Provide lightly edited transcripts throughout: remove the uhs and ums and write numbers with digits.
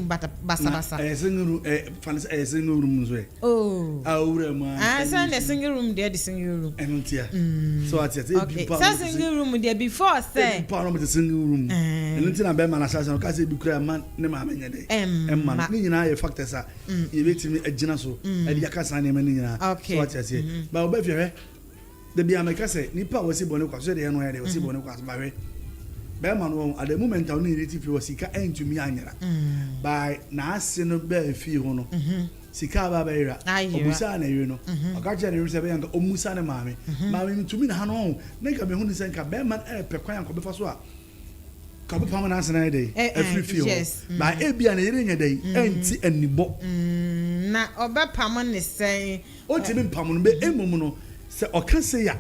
mu bata basabasa. Na ɛyɛ single room ɛ fa no sɛ ɛyɛ single room nso ɛ. Oh. A owura mu a. Ah, sɛ na single room deɛ de single room. Ɛno ntia. So ate ase. Okay. Sɛ single room deɛ before sɛ. Ebi pa no te single room. Ɛno nti na bɛrima no ahyɛ no ka sɛ ebi kura ma ne maame nyɛ dɛ. Ɛmma no. Ne nyinaa yɛ factors a yɛbɛtumi agyina so ɛde aka saa nneɛma no nyinaa. Okay. So ate aseɛ. Ba ɔbɛ fie hwɛ. Dabi a meka sɛ nipa a wɔsi bɔne kwa so sɛ deɛ ɛno ayɛ deɛ wɔsi bɔne kwa so ba hwɛ. Bɛrima no wɔn at the moment a ɔne ne ti fie wɔ sika ɛntumi anyera. By n'ase no bɛɛ fie hɔ no. Sika aba abɛyera. Ɔbusaa ne yere no. Ɔka kyerɛɛ ne yere sɛ ɛbɛyɛ a nka ɔmmusa ne maame. Maame metumi na ha no ɔho. Na nka mehu ne sɛ nka bɛrima no ɛrepɛ kwan a nka ɔbɛfa so a nka ɔbɛpam no asene ayɛ dɛn afiri fie hɔ. Ba ebia ne yere nyɛ dɛn ɛnte anibɔ. Na ɔbɛpam ne sɛn? Ɔntumi mpam no bɛ mmom no sɛ ɔka sei a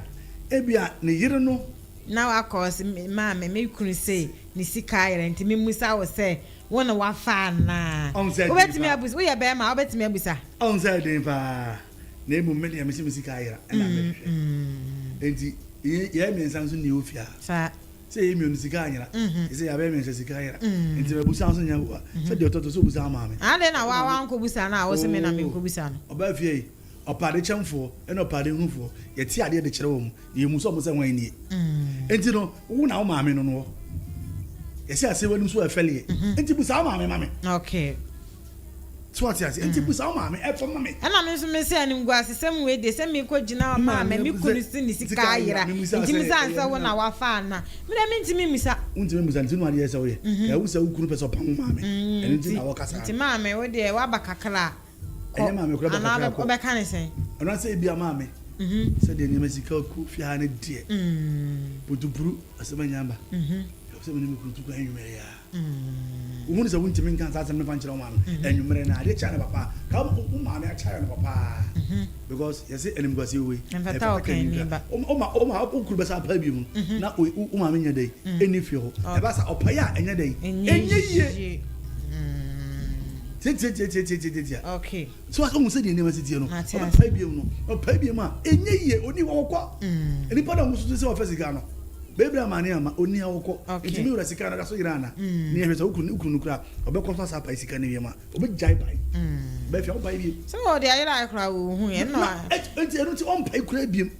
ebia ne yere no. Na wakɔ ɔse maame me kunu sei ne sika ayera nti memmusa wo sɛ Wo na wafa anaa? Ɔhu sɛ ɛden Wobɛtumi paa. abusa, woyɛ bɛrima a wobɛtumi abusa? Ɔhu sɛ ɛden paa. Na mmom me deɛ mese me sika ayera ɛna mehwehwɛ. Enti yɛn yɛn mmiɛnsa nso nni ofie ha. Saa. Sɛ yɛn mmienu sika anyera. Sɛ yɛabɛyɛ mmiɛnsa sika ayera. Enti mabusa nso nyɛ wa. Sɛ deɛ ɔtɔ to sɛ obusa wo maame. Adɛn na wa wankɔbusa no a wose me na menkɔbusa no? Oo, ɔbaa fie yi, ɔpɛ adekyɛmfoɔ ɛna ɔpɛ adehunufoɔ. Yɛte adeɛ de kyerɛ wɔn. Yɛmmu sɛ wɔn sɛ hwan nie. Enti no, wo na wo maame no noɔ. Yɛsɛ ase w'anim so ɛfɛleɛ. Enti busa wo maame ma me. Okay. So ate ase. Enti busa wo maame ɛfɔ ma me. Ɛna me nso me sɛ animguasesɛm wei deɛ sɛ mekɔ gyina hɔ maame me kunu si ne sika ayera. Nti misa sɛ wo na wafa ana. Me deɛ mentumi mmisa. Wontumi mmisa nti no adeɛ sɛ woyɛ. Ɛwo sɛ wo kunu pɛ sɛ ɔpam wo maame. Ɛno nti na wɔka saa. Nti maame wo deɛ waba kakra. Kɔ. Ɛnyɛ maame koraa ba Anaa kakra kɔ. wobɛka ne sɛn? Ɛno ara sɛ ebia maame. Sɛdeɛ nneɛma si ka kɔ fie ha no deɛ. Putupuru asɛm anya aba. Ɛwɔ sɛ me ne me kunu tu kwan anwummerɛ yi ara. Wohunu sɛ wontumi nka saa asɛm no mfa nkyerɛ wo maame anwummerɛ no a, adeɛ kye anɔpa paa. Ka wo maame akyɛ anɔpa paa. Because yɛse animguaseɛ wei. Ɛmfata ɔkanni ba. Wo ma wo ma wo kunu bɛsa apae bio no na wo maame nyɛ dɛn? Ɛnni fie hɔ. Ɛba saa ɔpae a ɛnyɛ dɛn? Ɛnyɛ yie. Tiatiatiatiatiatia. Okay. So ɔhu sɛ deɛ nneɛma si tie no, ɔbɛpae biom no, ɔpae biom a, ɛnyɛ yie, ɔni hɔ ɔkɔ. Nnipa na wɔn susu sɛ wɔfɛ sika no, beebi ama ne ama, ɔni hɔ ɔkɔ. Nti mi wura sika no da so yera ana? Ne yɛhwɛ sɛ wokunu wokunu no kura, ɔbɛkɔ so asa apae sika no wiem a, ɔbɛgyae pae. Bɛfia ɔmpae biom. Sɛ wɔde ayera koraa wɔhu yɛ no. Nti ɛno nti ɔmpae koraa biom.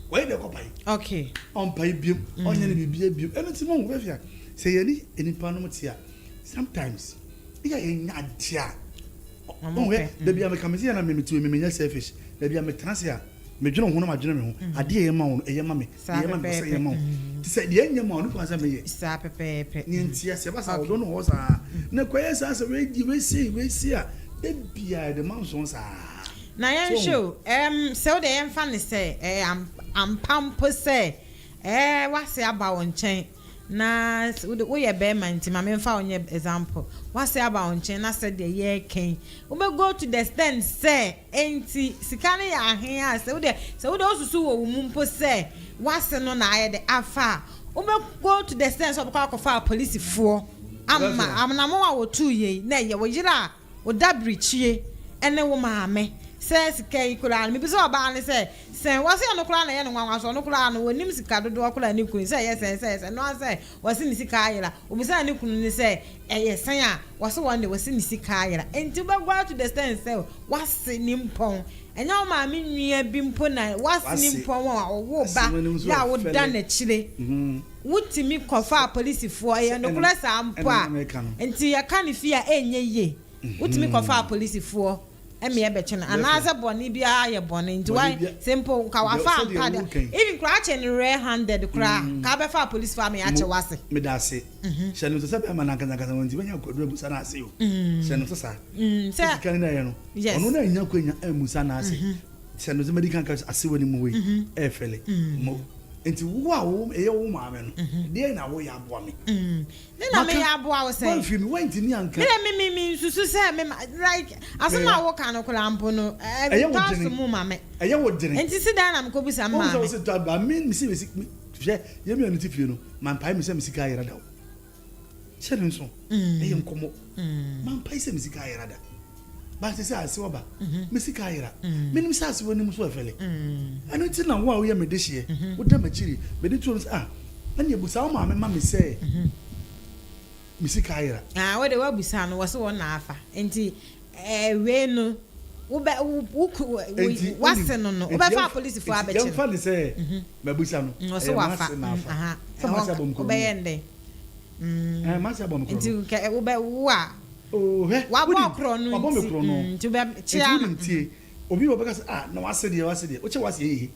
Wɔyɛ deɛ kɔpae. Okay. Ɔmpae biom, ɔnyɛ ne biribiara biom. Ɛno nti mo bɛfia sɛ yɛne nnipa nom te a, sometimes. Ebi a yɛnya adeɛ a ɔhu hɛ dabi a meka me sɛ yɛ na me mete me menyɛ selfish dabi a metena ase a medwene ho na madwene me ho adeɛ ɛyɛ ma wo no ɛyɛ ma me deɛ ɛyɛ ma me sɛ ɛyɛ ma wo te sɛ deɛ ɛnyɛ ma wo no kwan sɛ meyɛ saa pɛpɛɛpɛ ne nti ase ɛba saa ɔdɔ no hɔ saa na kɔyɛ saa sɛ wei di wei sei wei sei a da biara yɛde ma nson saa na yɛnhwɛ o ɛm sɛ wo deɛ yɛmfa ne sɛ ɛyɛ ampa mpo sɛ ɛɛ wase aba wo nkyɛn Na wode woyɛ bɛɛma nti ma menfa wo nyɛ example, w'ase aba wo nkyɛn na sɛdeɛ yɛɛka yi wobɛ go to the extent sɛ enti sika no yɛ ahe a sɛ wodeɛ sɛ wodeɛ wosusu wɔ wo mu mpo sɛ w'ase no na ayɛ dɛ afa a wobɛ go to the extent sɛ wobɛkɔ akɔfa apolisifoɔ ama anamɔn a wɔtuu yɛ yi na ɛyɛ wo yere a Wo dabirikyie ne wo maame sɛ sika yi koraa no mebisa ɔbaa no sɛ sɛn wɔse ɔno koraa na ɛyɛ no nwanwa so ɔno koraa no ɔnim sika dodoɔ koraa ne kunu sɛ ɛyɛ sɛn sɛ ɛyɛ sɛn ɛno ara sɛ wɔse ne sika ayera obisaa ne kunu no sɛ ɛyɛ sɛn a wɔse wɔn deɛ wɔse ne sika ayera nti wobɛgo to the extent sɛ wase nimpɔn ɛnyɛ wo maame nua bi mpo na wase nimpɔn a ɔwo ba yɛ a woda n'akyire. Wotumi kɔfa apolisifoɔ, ɛyɛ nokorɛ saa mpo a, nti yɛka no fie a ɛnyɛ yie. Wotumi kɔfa apolisifoɔ ma yɛbɛkye no anaasɛ bɔne biara yɛ bɔne nti wa sɛ mpo nka wafa ampa de even koraa akye no red handed koraa nka wobɛfa apolisifoɔ ama yɛakye wo ase. Meda ase. Hyɛ no nso sɛ bɛrima no ankasa ankasa no nti bɛnya akwaduro abusa no ase o. Hyɛ no nso saa. Sɛ sika no na ɛyɛ no, ɔno na anya akwanya ammusa no ase. Sɛ no sɛ madi kan ka sɛ ase wɔ ne mu hɔ yi ɛyɛ fɛle mo nti wo a wo ɛyɛ wo maame no deɛ na woyɛ aboa me. Ne na meyɛ aboa wo sɛn. Wamfiri mi wantumi anka. Me de me me me nsusu sɛ me ma like asɛm a woka no koraa mpo no ɛyɛ wo ɛtɔ dene aso mu ma me. Ɛyɛ wo dene. Nti si dan na mekɔ bisa me Wohu sɛ maame. wo se tɔ ba me me si me si hwɛ yɛn mmienu te fie no mampae me sɛ me sika ayera da o. Hyɛ no nso, ɛyɛ nkɔmmɔ. Mampae sɛ me sika ayera da. But sɛ asewa ba, me sika ayera. Menim sɛ asewa nim so ɛfɛle. Ɛno nti na wo a woyɛ me dehyeɛ, woda m'akyiri, mede to no sɛ, ah, ɛnneɛ busa wo maame ma me sɛ. Me sika ayera. Ah, wo de woabisa no, wɔse wɔn na afa. Nti eh, wei no, wobɛ, wo, wo, ku, wo, Enti, wase wonim, no no, enti wobɛfa yɛmf, apolisifoɔ enti abɛkye no. yɛmfa no sɛ mabisa no, Ɔse ɛyɛ wafa, m'ase na afa. aha, Sɛ ɛhɔ m'ase nka, abɔ me korɔno o. wobɛyɛ no dɛn? Ɛɛ, m'ase abɔ me Nti korɔno. nka ɛ, wobɛ, wo a, Oo, hwɛ, wabɔ wonim, korɔno wabɔ me nti, korɔno. nti wobɛ, Enti kyea no, wonim, tie, obi wɔ hɔ ɔbɛka sɛ, ah, na w'ase deɛ, w'ase deɛ, wokyɛ w'ase yie.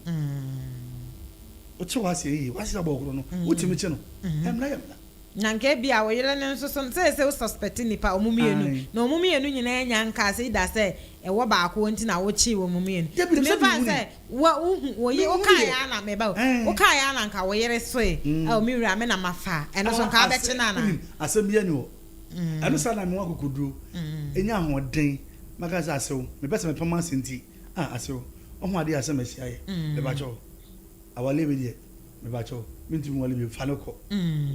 Wokyɛ w'ase yie, w'ase abɔ wo korɔno, wotumi kye no, mmara yɛ mmara. Na nka ebia wo yere no nso so no, seesei wo suspect nnipa, wɔn mmienu, Ae. na wɔn mmienu nyinaa anya nkaa sɛ either sɛ ɛwɔ baako hɔ nti na wokyee wɔn mmienu. Dabi, Nti dabi, sɛ memfa no menhunui. sɛ wo, wohu, wo ye, Menhunui wokaeɛ ɛ. ara na, meba o, Ɛɛ. wokaeɛ ara na nka wo yere soe, oh me wura, me na mafa a, ɛno nso Ah, nka asɛ, wobɛkye no anaa? wonim, asɛm biara nni hɔ. Ɛno saa na mewɔ akokoduro, nya ahoɔden, maka sɛ asew, mepɛ sɛ mepam ase nti, ah, asew, woahu adeɛ a asɛm asi ayɛ, mepakyɛw. Awale bi deɛ mepakyɛw mentumi nwale bio fa no kɔ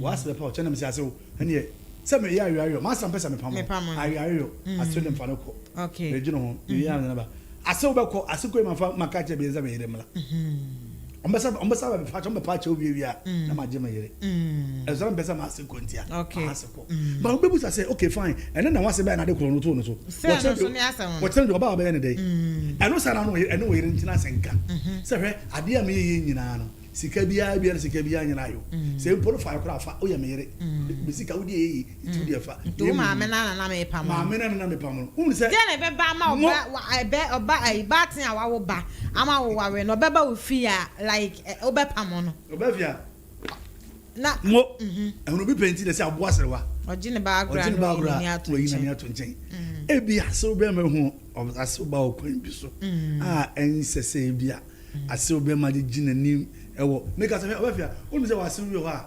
w'ase bɛpa wo kyɛ na mese ase wo ɛneɛ sɛ meyɛ aweaweɔ m'ase ampɛ sɛ mepam wo aweaweɔ ase wo deɛ mfa no kɔ medwene ho mewie a mede no ba ase wo bɛkɔ ase kɔ yi mafa maka kyerɛ bi sɛ me yere mmra ɔmbɛsa ɔmbɛsa bɛpa kyɛ ɔmbɛpa kyɛw wie wie a na magye me yere ɛsɛ sɛ mepɛ sɛ m'ase kɔ ntia m'ase kɔ ba wobɛbusa sɛ okay fine ɛne na w'ase bɛyɛ na ade korɔ no too no so wɔkyerɛ deɛ ɔbaa ɔbɛyɛ ne dɛn ɛno saa na ɛne wo yere ntena ase nka sɛ hwɛ adeɛ a meyɛ yɛ nyinaa no sika biara biara sika biara nyinaa yo sɛ mpo no fa koraa fa woyɛ me yere me sika wodi yɛ yie nti wodi ɛfa nti wo maame na na mepam no maame na na mepam no wohu sɛ deɛ na ɛbɛba ama ɔba ɛbɛ ɔba ayi baatan a wawo ba ama wo ware no ɔbɛba wo fie a like wobɛpam no ɔbɛ fie a Na Mo, ɛhunu bi pɛ nti na ɛsɛ aboa serewa. Ɔgye ne ba agorɔ a na wayi n'ani ato nkyɛn. Wayi n'ani ato nkyɛn. Ebi asew bɛrima hu asew ba wɔ kwan bi so a ɛnsɛ sɛ ebi a asew bɛrima de gye n'anim ɛwɔ. Meka sɛ hwɛ ɔbɛfia a wonim sɛ wɔ asew bi wɔ hɔ a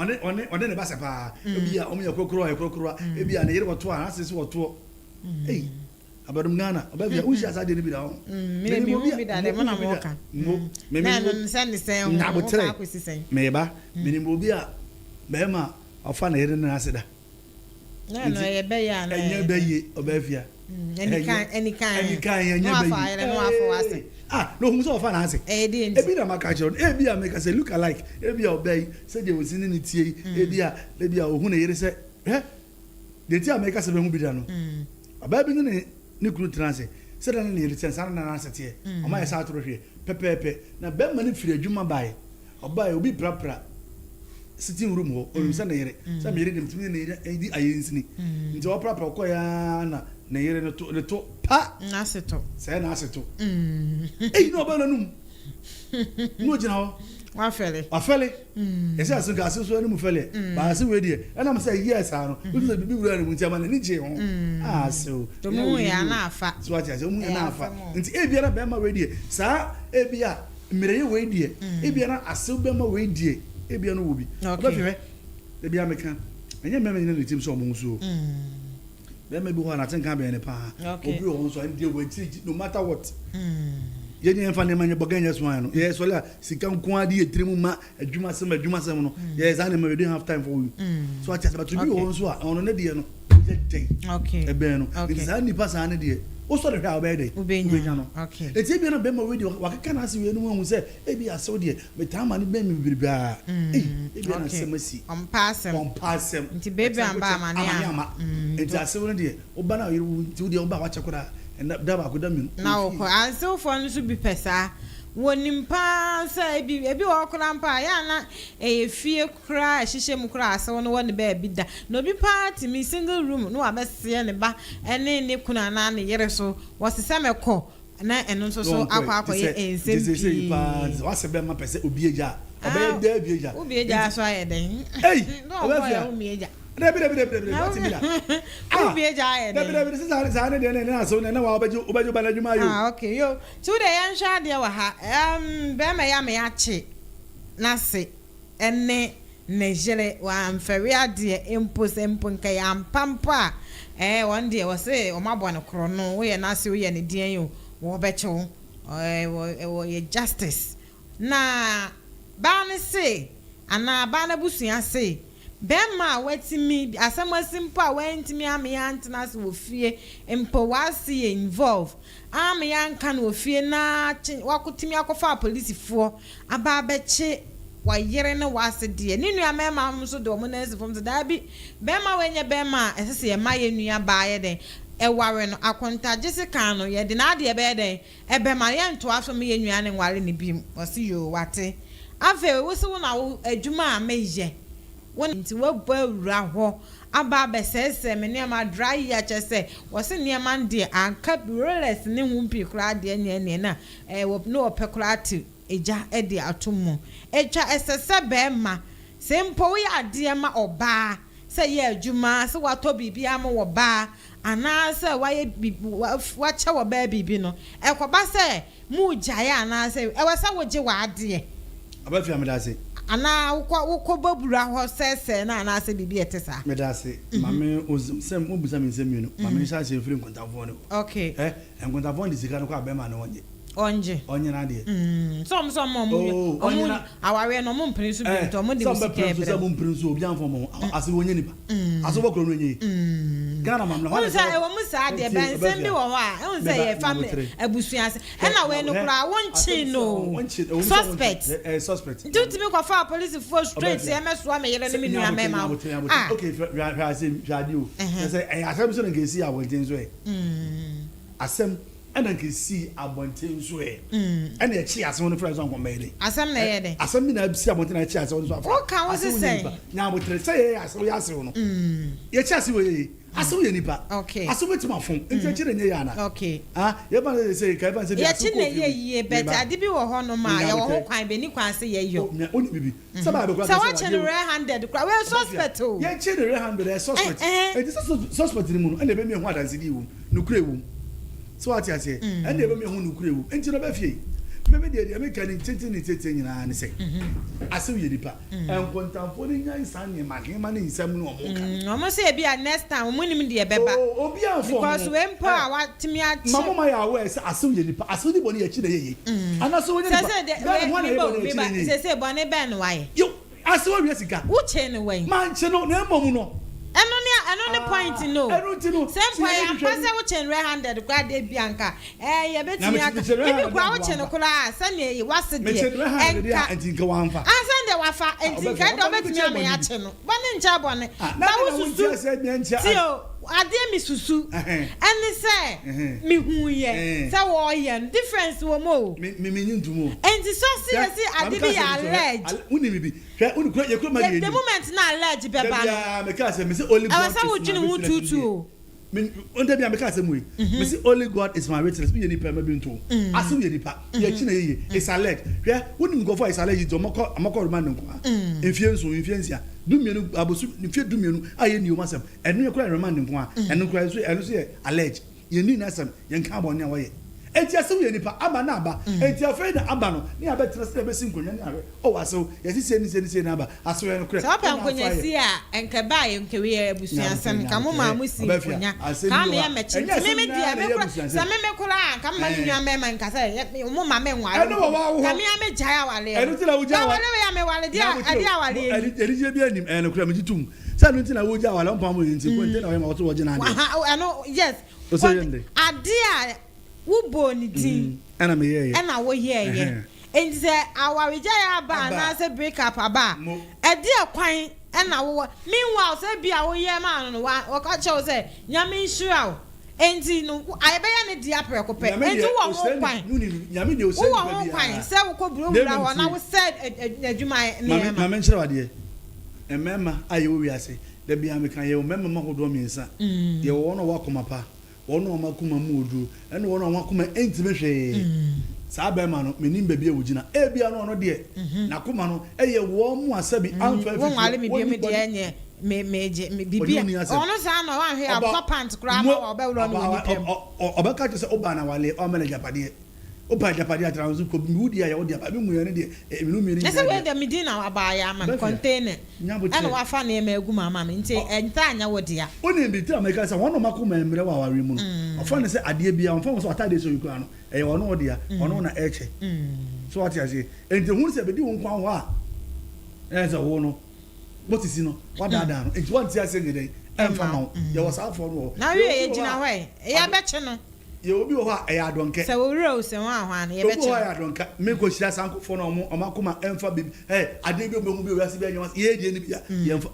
ɔne ɔne ɔne ne ba sɛ paa. Ebi a wɔn yɛ korokoro ɔyɛ korokoro ebi a ne yere wɔtoɔ a n'ase so wɔtoɔ. Ei. Abadum Ghana ɔbɛ fia wonhyia saa deɛ no bi da ho. Mm, me me hu bi da de mo na mo ka. Mo me me no sɛ ne sɛn ho wo ka akosi sɛn. Me ba me nim obi a bɛrima ɔfa ne yere ne ase da. Na no ɛyɛ bɛyɛ a na ɛnyɛ bɛyɛ ɔbɛ fia. Ɛni kan ɛni kan ɛni kan ɛnyɛ bɛyɛ. No afa ayere no afa wase. Ah na ohun sɛ ɔfa n'ase. Ɛyɛ deɛ nti. Ebi na maka kyerɛ no ebi a meka sɛ look alike ebi a ɔbɛ yi sɛdeɛ osi ne ne tie yi ebi a ebi a ohun ne yere sɛ hɛ. Deɛ nti a meka sɛ bɛhu bi da no, ɔbaa bi ne ne ne kunu tena ase, sɛdeɛ na ne yere teɛ, saa na na n'ase teɛ. Wɔayɛ sɛ atoro hweɛ pɛpɛɛpɛ. Na barima no firi adwuma baeɛ. Ɔbaeɛ, obi prapra sitting room hɔ, ɔnim sɛ ne yere, sɛ me yere deɛ metumi ne ne yere di ayɛnsini. Nti ɔprapra ɔkɔeɛ ara na ne yere no to, ne to pa! N'ase to. Sɛɛ n'ase to. Ei, na ɔbaa n'anum. Na ɔgyina hɔ. Wafɛle. Wafɛle. Yɛsɛ ase nka ase nso anim fɛle. Ba ase wei deɛ ɛnam sɛ ɛyɛɛ saa no, wotu sɛ biribi wura ne mu nti ama n'ani gyee ho. Ah, ase o. Ɔmu yɛ ana afa. So ate ase, ɔmu yɛ ana afa. Nti ebia na bɛrima wei deɛ, saa ebia mmerɛyɛ wei deɛ, ebia na asew bɛrima wei deɛ, ebia no wɔ bi. Ɔbɛhwehwɛ, ebia meka, ɛnyɛ mmarima nyina na ɛtim sɛ ɔmo ho so o. Bɛrima bi wɔ hɔ a n'atenka bɛn no paa. Obi wɔ hɔ nso a ɛno deɛ wakyiri gyi no matter what. Yɛn yɛn fa nneɛma nyɛ bɔgɛ nyɛ so no. Yɛ sɔre a sika nko ara de yɛ tiri mu ma adwuma sɛm adwuma sɛm no. Yɛ saa nneɛma we don't have time for you. So ate ase but obi wɔ hɔ nso a ɔno ne deɛ no yɛ dɛn ɛbɛn no. Nti saa nipa saa ne deɛ wosɔre hwɛ a wobɛyɛ dɛn wobɛnya no. Eti ebia na bɛrima wei deɛ wakeka n'ase wei no wahu sɛ ebi asew deɛ metaa ma no bɛn me bebrebe a. Ei ebia na asɛm asi. Ɔmpa asɛm. Ɔmpa asɛm. Nti baby amba amane ama. Amane ama. Nti asew no deɛ woba na ɔyere wo nti wo deɛ woba a wakyɛ koraa ɛnna da baako da mmienu. Na wokɔ. Asewfoɔ no nso bi pɛ saa. Wɔnim paa sɛ ebi ebi wɔ hɔ koraa mpo a ɛyɛ a na ɛyɛ fie koraa a ɛhyehyɛ mu koraa a asew no wɔ ne baabi da. Na obi paa tumi single room na wabɛseɛ ne ba ne ne kunu anaa ne yere so. Wɔse sɛ mɛkɔ na ɛno nso so akɔ akɔyɛ nsɛm pii. W'asɛ bɛma pɛ sɛ obi agya a ɔbɛyɛ dɛ bi agya. Wo bi agya so ayɛ dɛn? Ei! Na ɔbɔ yɛ wo mi agya. Dabi dabi dabi dabi wate bi da. Wo bi agya ayɛ dɛn? Dabi dabi sɛ saa saa ne deɛ ne ne asew ne na wa wobɛgye wobɛgye ba n'adwuma ayɛ o. Ah okay yo. Nti wo deɛ yɛnhwɛ adeɛ wɔ ha. Um bɛrima yi ama yɛakye n'ase. ne ne yere wɔamfɛre adeɛ mpo sɛ mpo nka ɛyɛ ampa mpo a ɛɛ wɔn deɛ wɔse wɔn abɔ no korɔno woyɛ n'ase woyɛ ne deɛn o wɔbɛkye wo ɛɛ wɔ wɔyɛ justice na baa no se anaa baa no abusua se bɛrima a watumi asɛm asi mpo a wantumi ameyɛ antena ase wɔ fie mpo w'ase yɛ involve ameyɛ anka no wɔ fie na kye wakɔtumi akɔfa apolisifoɔ aba abɛkye. Wayere ne w'ase deɛ. Ne nua mmarima nso de wɔn nan si fam sɛ, Daabi, barima wei nyɛ barima a ɛsɛ sɛ yɛma yɛn nua baa yɛ dɛn? Ɛware no. Akontagye sekan no, yɛde n'adeɛ bɛyɛ dɛn? Ɛbɛma no. Yɛntoa so mma yɛn nua no nware no bio. Ɔse, Yoo, wate. Afei, wo se wo na wo adwuma a meyɛ, wo na. Nti woabɔ awura hɔ aba abɛsɛesɛe me nneɛma, dry yi a kyerɛ sɛ, wɔse nneɛma no deɛ, anka bi, Rolex ne ho pii koraa deɛ, ɛneɛ ɛneɛ na ɛɛ, na wɔpɛ koraa te. Egya de ato mu. Etwa ɛsɛ sɛ bɛɛma, sɛ mpo woyɛ adeɛ ma ɔbaa, sɛ yɛ adwuma, sɛ watɔ biribi ama ɔbaa, anaa sɛ wayɛ biribi, wakyɛ ɔbaa biribi no, ɛkɔba sɛ moregyae anaa sɛ, ɛwɔ sɛ wogye w'adeɛ. Abafia medase. Anaa wokɔ wokɔ bɔbura hɔ sɛɛsɛɛ no anaa sɛ biribi a ɛte saa. Medase. Mame sɛ wobisa me nsɛm mmienu. Ma menhyɛ aseɛ mfiri nkontafoɔ no hɔ. Okay. Ɛ, nkontafoɔ no de sika no kɔ a bɛɛma no ɔngye. Ɔngye. Ɔnyɛ n'adeɛ. Mm, sɛ ɔmo sɛ ɔmo ɔmo Oh, ɔmo ɔnyɛ na. awareɛ no ɔmo mpene so bio Eh, nti ɔmo de sɛ wo ɔmo sika bɛpene so ɛbrɛ sɛ wo. ɔmo mpene so obi anfa ɔmo ho. Ase wɔnyɛ nipa. Ase wɔ kuro no ɛnyɛ yie. Ghana mamla hɔ Wohu na sɛ sɛ ɛwɔ mu saa deɛ Tie, bɛ nsɛm bi ɔbɛfia. wɔ hɔ a ɛhu sɛ Meba, yɛ family nyabotere. abusua ase Hwɛ, ɛna wei no hwɛ, koraa asɛm wonkyee sɛ no o wɔnkye, ɛwɔ mu sɛ wɔnkye, suspect ɛ, ɛyɛ suspect. nti wotumi kɔfa apolisifoɔ straight Ɔbɛfia. ɛmɛsoa me yere ne Sɛ me nua nyabotere, mɛma wo nyabotere, nyabotere. ah Okay, hwɛ, hwɛ hwɛ asɛm, hwɛ adeɛ o. Ɛhɛn. Kyerɛ sɛ ɛyɛ asɛm so na nka esi abɔnten so ɛ. Asɛm ɛna nka esii abɔnten so ɛ. Ɛna ɛkye asɛm no frɛ so anka ɔmmɛyɛ dɛn? Asɛm na ɛyɛ dɛn? Asɛm bi na esi abɔnten na ɛkye asɛm no so afa. Woka wo se Asɛm nyɛ sɛn? nipa. Nyabotere sɛ yɛyɛ asɛm yɛ asew no. Yɛkye ase wɔ yɛyɛ. Asew yɛ nipa. Okay. Asew bɛtumi afom. Nti ɛkye na ɛnyɛ yɛ ana? Okay. Ah, yɛfa no sɛ sɛ yɛfa no sɛ bi asew Yɛkye kɔ na ofie ɛyɛ bi. yie but Meba. ade bi wɔ hɔ nom a Menya yɛwɔ ho abotere. kwan bɛ ni kwan sɛ yɛyɔ. Oh, nya, woni bibi. Sɛ baa bɛkɔ Sɛ akɛsɛ wakye no wadeɛ red handed koraa wei suspect o. Yɛkye no red handed ɛyɛ suspect. Eh, eh. Enti sɛ suspect no mu no ɛna ɛbɛmi ɛho adansedi wɔ mu. Nokorɛ wɔ mu. So wate aseɛ? Ɛna ɛbɛmi ɛho nokorɛ wɔ mu. Enti no ɔbɛ fie. Me me deɛ deɛ meka ne tenten ne tenten nyinaa ne sɛ asew yɛ nipa. Nkontamfoɔ no nyan saa nneɛma nneɛma ne nsɛm no ɔmo ka. Ɔmo sɛ ebi a next time ɔmo nim deɛ ɛbɛba. Oh, obi anfɔ Because ho. wei mpo a watumi akye. Ma mo ma yɛ aware sɛ asew yɛ nipa. Asew di bɔne yɛ akyi na ɛyɛ yie. Anaasɛ wɔnyɛ nipa. Sɛ sɛ Ghana ho ana de ɛyɛ wei bɔne akyi na meba ɛyɛ yie. sɛ sɛ bɔne bɛn na wayɛ. Yo, asew awia sika. Wo kye no wɛn? Mankye no na mmom no. Ɛno ne ɛno ne point no. Ɛno nti no. Sɛ mpo ɛyɛ ampa sɛ wo kye no red handed koraa deɛ bi anka ɛɛ yɛbɛtumi aka ebi koraa wo kye no koraa sɛnea ɛyɛ wase deɛ ɛnka. Nti nka wamfa. Ansa deɛ wafa nti nka ɛdeɛ ɔbɛtumi ama yɛakye no. Bɔne nkyɛ bɔne. Ba wo susu tie o adeɛ mi susu ɛne sɛ mi hu yɛ sɛ wɔɔyɛ no difference wɔ mu o. Mi mi mi nyi ntum o. Nti sɔ si yɛ si ade bi yɛ allege. Wuni mi bi hwɛ wuni kura yɛ kura ma yɛ ni. The moment na allege bɛba no. Dabi a meka sɛ mi sɛ only God Ɛwɔ sɛ wodwene ho tuutu o. Mi n dabi a meka asɛm wei. Mi sɛ only God is my witness. Mi yɛ nipa ma bi nto. Asew yɛ nipa. Yɛ akyi na yɛ yie. It's alleged. Hwɛ wuni nkɔfo a it's alleged nti ɔmɔkɔ ɔmɔkɔ remand nko a. Mfie 7 mfie 6 12 abosu mfie 12 a yɛ ni ɔmo asɛm. Ɛno yɛ kura remand nko a. Ɛno kura nso ɛno nso yɛ alleged. Yɛ ni n'asɛm yɛn ka abɔne a wɔyɛ. Enti asew yɛ nipa aba na aba. Enti afei na aba no ne abɛtena sɛ yɛbɛsi nkonnwa ne ahwɛ. Oh asew yɛsi sie ne sie ne sie na aba. Asew yɛ nokorɛ. Sɛ wopɛ nkonnwa si a nka ɛbaa yɛ nka wei yɛ abusuasɛm nka mo maa mo si nkonnwa ka me yɛ mɛkyi nti me me deɛ me kora sɛ me me kora a nka mma me nua mmarima nka sɛ mo ma me nware mpo nka me a me gyae awareɛ no na aware wei a me ware deɛ ɛde awareɛ ni. Anigyeɛ bi anim ɛyɛ nokorɛ megye tom sɛ ɛno nti na wogya awareɛ ɔmpa mo yɛ nti nti na ɔyɛ ma wɔto wɔgye n'adeɛ. Ɛno yes adeɛ a wobɔɔ ne din ɛna meyɛɛyɛ ɛna woyɛɛyɛ nti sɛ awaregyaeɛ aba anaasɛ break up aba a ɛdeɛ kwan ɛna wowɔ meanwhile sɛ bi a woyɛ maa no no wɔka kyerɛ wo sɛ Nyame nhyira wo nti no ayɛbɛyɛ ne dea prɛko pɛ nti wowɔ ho kwan wowɔ ho kwan sɛ wokɔ burawura hɔ na wosɛ adwuma nneɛma. Maame nkyerɛ wo adeɛ mmarima a yɛwɔ wiase da biara meka yɛwɔ mmarima mu ahodoɔ mmiɛnsa yɛwɔ wɔn a wɔwɔ akoma pa wɔn a wɔn akoma mu wɔ duro ɛne wɔn a wɔn akoma ntumi hwee saa bɛrima no menim baabi a wɔgyina ebia no ɔno deɛ n'akoma no ɛyɛ wɔn mu asɛbi amfa afifi wɔn wale me bio me deɛ nyɛ me me gye me bibi a ɔno saa na ɔwanhwɛ abɔ pant koraa ma wa ɔbɛworɔ no wɔ nipa mu ɔbɛka kyerɛ sɛ ɔbaa na wale ɔmɛ na agyapadeɛ ɔba agyapadeɛ atena nso kɔ mi wudi ayɛ ɔde aba mi mu yɛ ne deɛ ɛmi nu mmienu nyinaa ɛsɛ wei deɛ mi din na waba ayɛ ama no container ɛna wafa nneɛma agu mu ama me nti ɛnta anyɛ wo dea. Wonim bi nti na meka sɛ wɔn a wɔakoma mmerɛ wɔ awareɛ mu no, ɔfa no sɛ adeɛ biara, ɔmfa ho sɛ w'ataadeɛ sɛ oyi koraa no, ɛyɛ ɔno wo dea, ɔno na ɛkyɛ. So wate aseɛ? Nti hunu sɛ ɛbɛdi wo nkwa hɔ a, ɛyɛ sɛ wo no, wosisi no, wadaadaa no, nti wɔnte aseɛ nyɛ dɛn, ɛmfa ma wo. Yɛwɔ saa afoɔ no wɔ hɔ. Na wie yɛgyina hɔ ɛ, yɛbɛkye no. Yɛ obi wɔ hɔ a ɛyɛ adɔnkɛ. Sɛ wo werɛ o sɛ hwan hwan no Obi wɔ yɛbɛkye hɔ a no. ɛyɛ adɔnka. Me kɔ hyia saa nkorɔfoɔ no a ɔmo ɔmo akoma ɛnfa biribi ɛɛ adeɛ bi a ɔmo bɛhu bi wɔ wiase bi a ɛnyɛ wɔn yɛ deɛ no bi a yɛnfa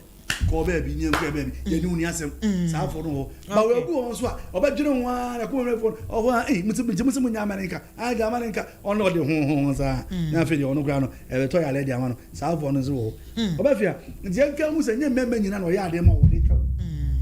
kɔɔ baabi ne yɛnkɔɛ baabi yɛne wo ni asɛm saa foɔ no wɔ hɔ. Ba wɔ Okay. obi wɔ hɔ nso a ɔbɛdwene ho ara na kɔma foɔ no ɔhɔ a ei mo se mo se mo nya amane nka ah gya amane nka ɔno ɔde ho ho ho saa na afei deɛ ɔno koraa no ɛbɛtɔ yareɛ de ama no saa foɔ no nso wɔ hɔ. Ɔbɛfia nti yɛnka hu sɛ nyɛ mmarima nyinaa na ɔyɛ adeɛ ma wɔde twa wo.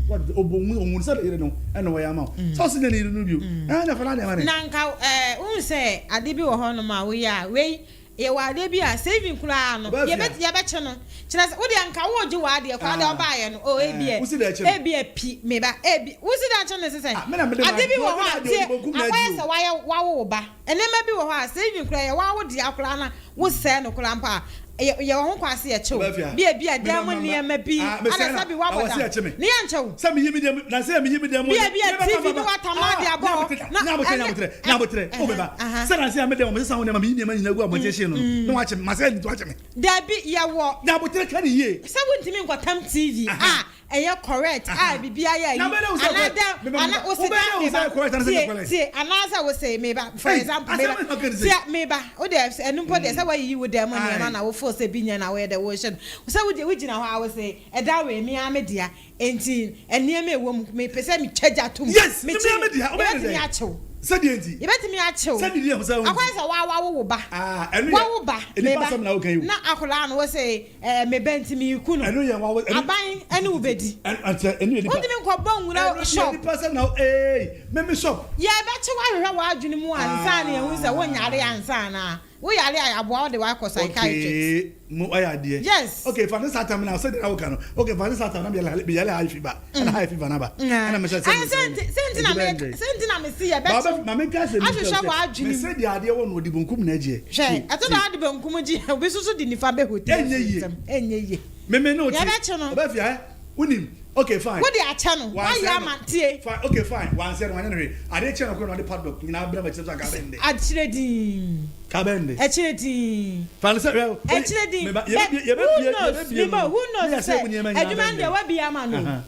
Wɔde ɔbɔ hu ɔhu sɛ ne yere no ɛna ɔyɛ ama wo sɛ ɔse nyɛ ne yere no bio ɛna fa n'adeɛ ma ne. Na nka ɛɛ wohu sɛ ade bi wɔ hɔnom a woyɛ a wei yɛwɔ adeɛ bi a sɛ even koraa no Ɔbɛfia. yɛbɛ yɛbɛkye no kyerɛ sɛ wodeɛ nka wogye w'adeɛ koraa deɛ Ah. ɔbaayɛ no oh ebi Eh, ɛ wosi dɛ akyi no. ebi ɛ pi meba ebi wosi dɛ akyi no sɛ Ah, me na mede ade ma- bi wɔ hɔ mede a ma tie deɛ ɔde benkum na akɔyɛ agye sɛ o. wayɛ wawo wo ba nneɛma bi wɔ hɔ a sɛ even koraa yɛ wawo dea koraa na wosɛɛ no koraa mpo a yɛ yɛwɔ ho kwan sɛ yɛkye wo Ɔbɛfia. bi ebi a dan mu Me ma- nneɛma bi Ah, mesɛe ana na- sɛ bi na wabɔ wɔse dam yɛkye me. ne yɛnkyɛ wo Sɛ meyi me dɛm na sɛ meyi me dɛm Bi a bi a TV ne watam ade abɔ hɔ. Na nyabotrɛ ɛne- nyabotrɛ nyabotrɛ ɛhɛ, o bɛba aha. sɛ na sɛ me dɛm ɔmo sesa wo nneɛma meyi nneɛma nyinaa gu abɔnten hyee no no na wakyɛ me masɛ nti wakyɛ me Dabi yɛwɔ nyabotrɛ ka ne yie sɛ wontumi nkɔtam TV a ɛyɛ correct a biribi ayɛ ayi Na bɛyɛ wo sɛ anaa correct. dɛ Meba- ana meba. wosi Wobɛyɛ da wo sɛ meba correct anaa sɛ tie nyɛ correct? tie anaasɛ wose meba for Hey, example asɛm meba na ɔka ne sɛ. tie meba wo deɛ ɛno mpo deɛ sɛ wayiyi wo dan mu nneɛma Aye. na wofo sɛ bi nyɛ na woyɛ dɛ wohyɛ no sɛ wogye wogyina hɔ a wose ɛda wei me ara me dea enti nneɛma ɛwɔ mu mepɛ sɛ metwa gya tom Yes, me Mekyi- ara me dea, wobɛyɛ ne yɛbɛtumi dɛn? akyew Sɛdeɛ nti yɛbɛtumi akyew Sɛdeɛ deɛ sɛ wo nti. akɔyɛ sɛ wawawo wo ba Ah, ɛno yɛ- wawo ba nnipa meba asɛm na woka yi o. na akwadaa no wɔ sɛ ɛɛ meba nti meeku no Ɛno yɛ wawo ɛno- aban ɛne wo bɛdi ɛno ɛno yɛ nipa wontumi nkɔbɔ nwura ɛno yɛ shop nipa sɛ na ee mɛmi shop yɛbɛkye woahwehwɛ w'adwene mu ansa na yɛhu sɛ wonyare ansa na woyare a yɛaboa wo de woakɔ psychiatrist okay mo ɔyɛ adeɛ Yes. okay fa ne saa tam na sɛdeɛ na woka no okay fa ne saa tam na meyale meyale high fever ɛna high fever na ba ɛna mehyɛ sɛ Ayi, sɛnti na me sɛnti na mesi yɛbɛkye maame nka sɛ ahwehwɛ w'adwene mu mese deɛ adeɛ wɔ no ɔde bonkum na agyeɛ hwɛ ɛto na ade benkum gye obi soso de nifa bɛhɔ Ɛnyɛ yie. ɛnyɛ yie meme ne wote Yɛbɛkye no. ɔbɛfia ɛ wonim okay fine wode akyɛ no Wansɛ woayɛ no. ama tie fine okay fine wansɛ no wanyɛ no hwee adeɛ kyɛ no koro na ɔde padlock nyinaa brɛ ma kyerɛ sɛ ka bɛn de akyerɛ din ka bɛn de ɛkyerɛ din fa ne sɛ hwɛ ɛkyerɛ din meba But yɛbɛbie who knows yɛbɛbie meba who knows sɛ adwuma no deɛ wabie ama no Aha.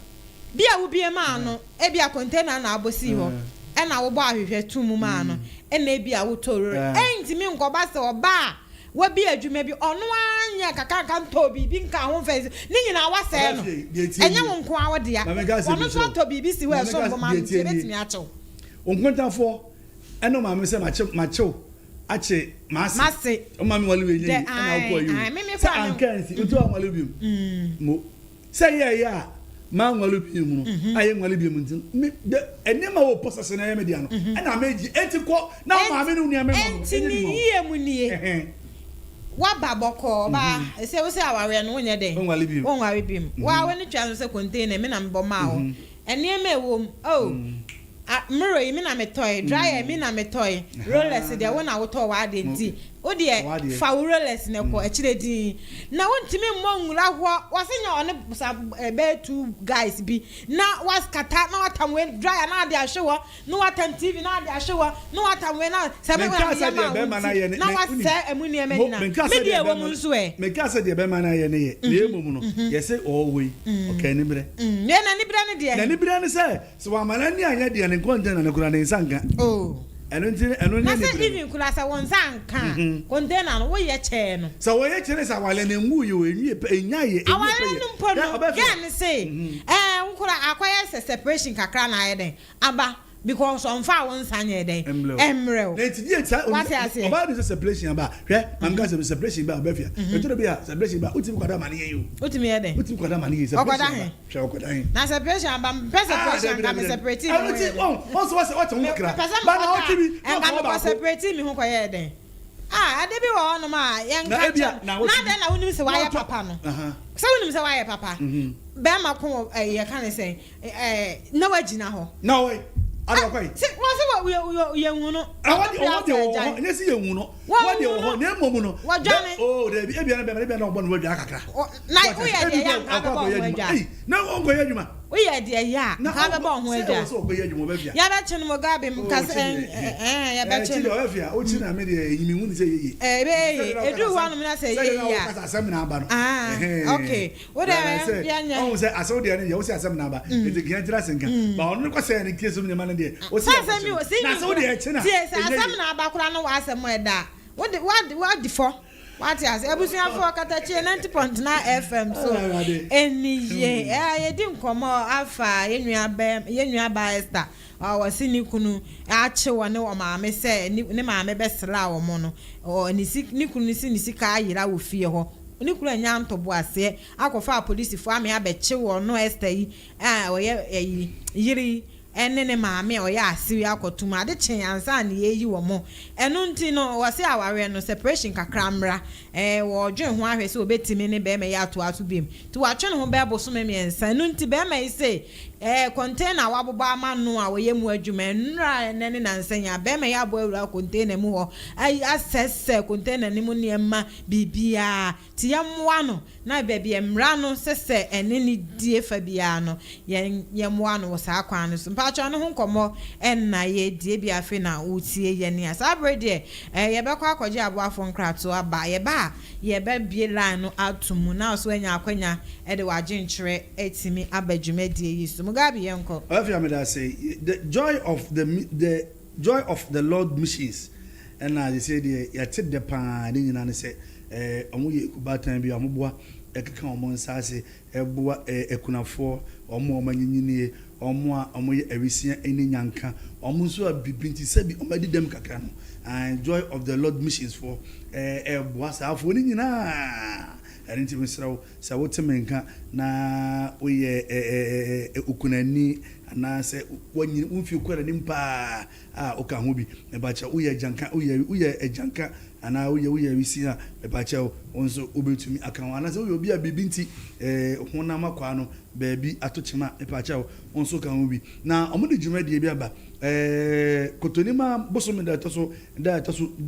bi a wobie maa no ebi a container na abɔsi hɔ ɛna wobɔ ahwehwɛ tum mu maa no ɛna ebi a wotɔ rore ɛntumi nkɔba sɛ ɔba a wabi adwuma bi ɔno anyɛ kakanka ntɔ biribi nka ho fɛn ne nyinaa wasɛɛ no Ɔbɛfie, deɛ tie ɛnyɛ nie. wo nko a wo dea Maame nka asɛm ɔno bi nso kyerɛ wo. atɔ biribi si hɔ Maame ɛso nka mbɔma no deɛ nti tie nie. ebɛtumi akyew nkontafoɔ ɛne maame sɛ makye makyew akye maase Mase. ɔma mi wale wei Dɛ, nye ɛna wokɔ yi ae, me me o sɛ kɔ a me- anka nsi nti wa nwale bi mu mo sɛ yɛ yɛ a maa nwale bi mu no a yɛ nwale bi mu nti me de nneɛma wɔ pɔsɛsɛ na ɛyɛ me dea no ɛna me gye eti kɔ na maame no nua me ma no ɛnti ɛnyɛ ne bi ma wo. yie mu nie Ɛhɛn. waba bɔkɔɔ ba sɛ wo sɛ awareɛ no wonyɛ dɛn Wonwale bi mu. wonware bi mu waa w'ani twa no sɛ container me na mebɔ maa wo nneɛma ɛwɔ mu oh mirror yi me na metɔe dryer mi na metɔe rolex deɛ wo na wotɔ w'ade nti wo deɛ W'adeɛ. fa wo rolex ne kɔ akyire din na wontumi mmɔ nwura hɔ wɔse nyɛ ɔne sa ɛbɛyɛ two guys bi na waskata na watam wei dryer na ade ahwe hɔ na watam tv na ade ahwe hɔ na watam wei na sɛ me Menka na sɛ meyɛ deɛ maa wo bɛrima no ayɛ nti ne- na me- wasɛe ɛmu nneɛma Mo- nyinaa menka me sɛ deɛ deɛ ɛwɔ mu bɛrima- nso ɛ menka sɛ deɛ bɛrima no ayɛ ne yɛ na mmom no yɛsɛ ɔwɔ yi ɔka ani berɛ yɛ n'ani berɛ ne deɛ n'ani berɛ ne sɛ sɛ wama n'ani anyɛ deɛ ne container no kora ne nsa nka oh ɛno nti ɛno na ne sɛ ani berɛ no. even kura sɛ wɔn nsa nka container no woyɛ kyɛɛ no sɛ wɔyɛ kyerɛ sɛ awale no nwu yɛ o enwie pɛ enya yɛ enwie aware pɛ no mpo no ɔbɛfɛ girl no se ɛɛ nkora akɔyɛ sɛ separation kakra na ayɛ dɛn aba because ɔnfa wo nsa nyɛ dɛn Mmerɛw. ɛmmerɛw na eti die ta Wate aseɛ. ɔbaa de sɛ separation aba hwɛ maame ka sɛ separation ba ɔbɛfia etu de bi a separation ba wotumi kɔda ma ne yɛ yi o wotumi yɛ dɛn wotumi kɔda ma ne yɛ separation Ɔkɔda ba he? hwɛ ɔkɔda he. na separation aba mpɛ separation nka me separate mi ho ɛno ti yɛ dɛn ɔn ɔn sɛ wɔsɛ wɔte ho kakra pɛ sɛ ba na ɔte bi mekɔda nka mekɔ separate mi ho kɔyɛ dɛn ah ade bi wɔ hɔnom a yɛnka Na ebia- kyɛn na na wote bi- adɛn na wonim sɛ wayɛ papa no Aha. sɛ wonim sɛ wayɛ papa bɛrima ko wɔ ɛɛ yɛka ne sɛ ɛɛ na wagyina hɔ na ɔyɛ adi ɔkɔ yi. sɛ wɔn sɛ wɔ yɛ yɛ hu no Awɔ de ɔwɔ de wɔ hɔ ɛnyɛ si yɛ hu no Wɔn wɔde hu wɔ no. hɔ na emom no. Wɔdwane. Oo debi ebia na bɛrɛ ebia na ɔbɔ ne ho adwa kakra. Na woyɛ deɛ yɛ nka bɛbɔ ho adwa Eyi na ɔnkɔ yɛ adwuma. Woyɛ deɛ yɛ a, Na nka bɛbɔ wo ho sɛ adwa. ɛwɔ sɛ ɔkɔyɛ adwuma ɔbɛ fia. Yɛbɛkye no Mugabe Oh, mka sɛ kyi deɛ ɛɛ ɛɛ yɛbɛkye kyi no. deɛ ɔbɛ fia okyi na mi deɛ eyi mi hu ni sɛ yeye. Ɛɛ ɛbɛyɛ Sɛdeɛ yie. na Ɛduru wokasa hɔ asɛm nom na sɛ sɛdeɛ ɛyɛ na yie a. wokasa asɛm na aba no. Ah, Ɛhɛn. okay. Wo Like deɛ sɛ yɛnyɛ. ɔhu sɛ asɛm deɛ no deɛ wosi asɛm na aba. Eti kìí kyerɛ asenka. Ba ɔno no kɔ sɛ ne case mu nneɛma no deɛ wosi Sɛ asɛm bi ɛkɔkye wɔ no. sɛ Na asɛm deɛ ɛkye na tie sɛ ɛnyɛ asɛm yie. na aba koraa no wɔ asɛm ɛda a wode wade wadi fɔ wate ase. Abusuafoɔ, Katakyie 90.9 FM so Awurade. ɛni yie. Yɛdi nkɔmmɔ afa yɛn nua baa Esther a wɔsi ne kunu akye wɔ ne wɔ maame sɛ ne maame bɛsra wɔn no, ɔ ne si ne kunu si ne sika ayera wɔ fie hɔ. Ne kunu anya ntɔbo aseɛ akɔfa apolisifoɔ ame abɛkye wɔn no. Esther yi a ɔyɛ ɛyi yiri yi ɛne ne maame a ɔyɛ asewi akɔtum ade kyen ansa na yɛyi wɔn mo. Ɛno nti no, wɔsi awareɛ no separation kakra mmra. Wɔdwen ho ahwɛ sɛ obetumi ne bɛrima yi ato aso biem, nti watwe ne ho bɛɛ bosome 3. Ɛno nti bɛrima yi sɛ container a wabobɔ ama no a wɔyɛ mu adwuma nnura ɛnɛ ne nansa yi a bɛrima yi abɔ awura container mu hɔ ayi asɛsɛ container ne mu nneɛma biribiara. Ti yɛmmoa no na baabi mmara no sɛsɛ ɛne ne die fa biara no, yɛn yɛmmoa no wɔ saa kwan no so. Mpatsɔ no ho nkɔmmɔ ɛnna yɛdie bi. Afei na wotie yɛn a saa abere deɛ yɛbɛkɔ akɔgye aboafo nkratoɔ aba. Yɛba a, yɛbɛbie line no ato mu na ɔso anya akwanya ɛde wagye nkyerɛ ɛtumi aba dwumadie yi so. Mugabe, yɛnkɔ. Ɔbɛ mi da say the Joy of the Lord Missions ɛna yɛ sɛ deɛ yɛte dɛ paa ne nyinaa ne sɛ ɔmo yɛ ekubaatan bi a ɔmo boa ɛkeka ɔmo nsa ase ɛboa ɛkunafoɔ, ɔmo a ɔmo anyinyini, ɔmo a ɔmo yɛ awisia ɛne nyanka, ɔmo nso a bibi nti sɛbi ɔmo adi dɛm kakra no. Joy of the Lord Missions foɔ ɛboa saa afoɔ ne nyinaa. Ɛno nti mesrɛ wo sɛ wote me nka na woyɛ ɛɛ ɛɛ okunani anaasɛ wɔnyini womfie kɔ n'anim paa a woka ho bi, mepakyɛ woyɛ agyanka, woyɛ agyanka anaa woyɛ awisi a, mepakyɛ wo nso wobɛtumi aka ho, anaasɛ woyɛ obi a biribi nti honam akwaa no baabi ato kyema, mepakyɛ wo nso ka ho bi. Na ɔmo de dwumadie bi aba Kotonima bosome da ɛtɔ so 2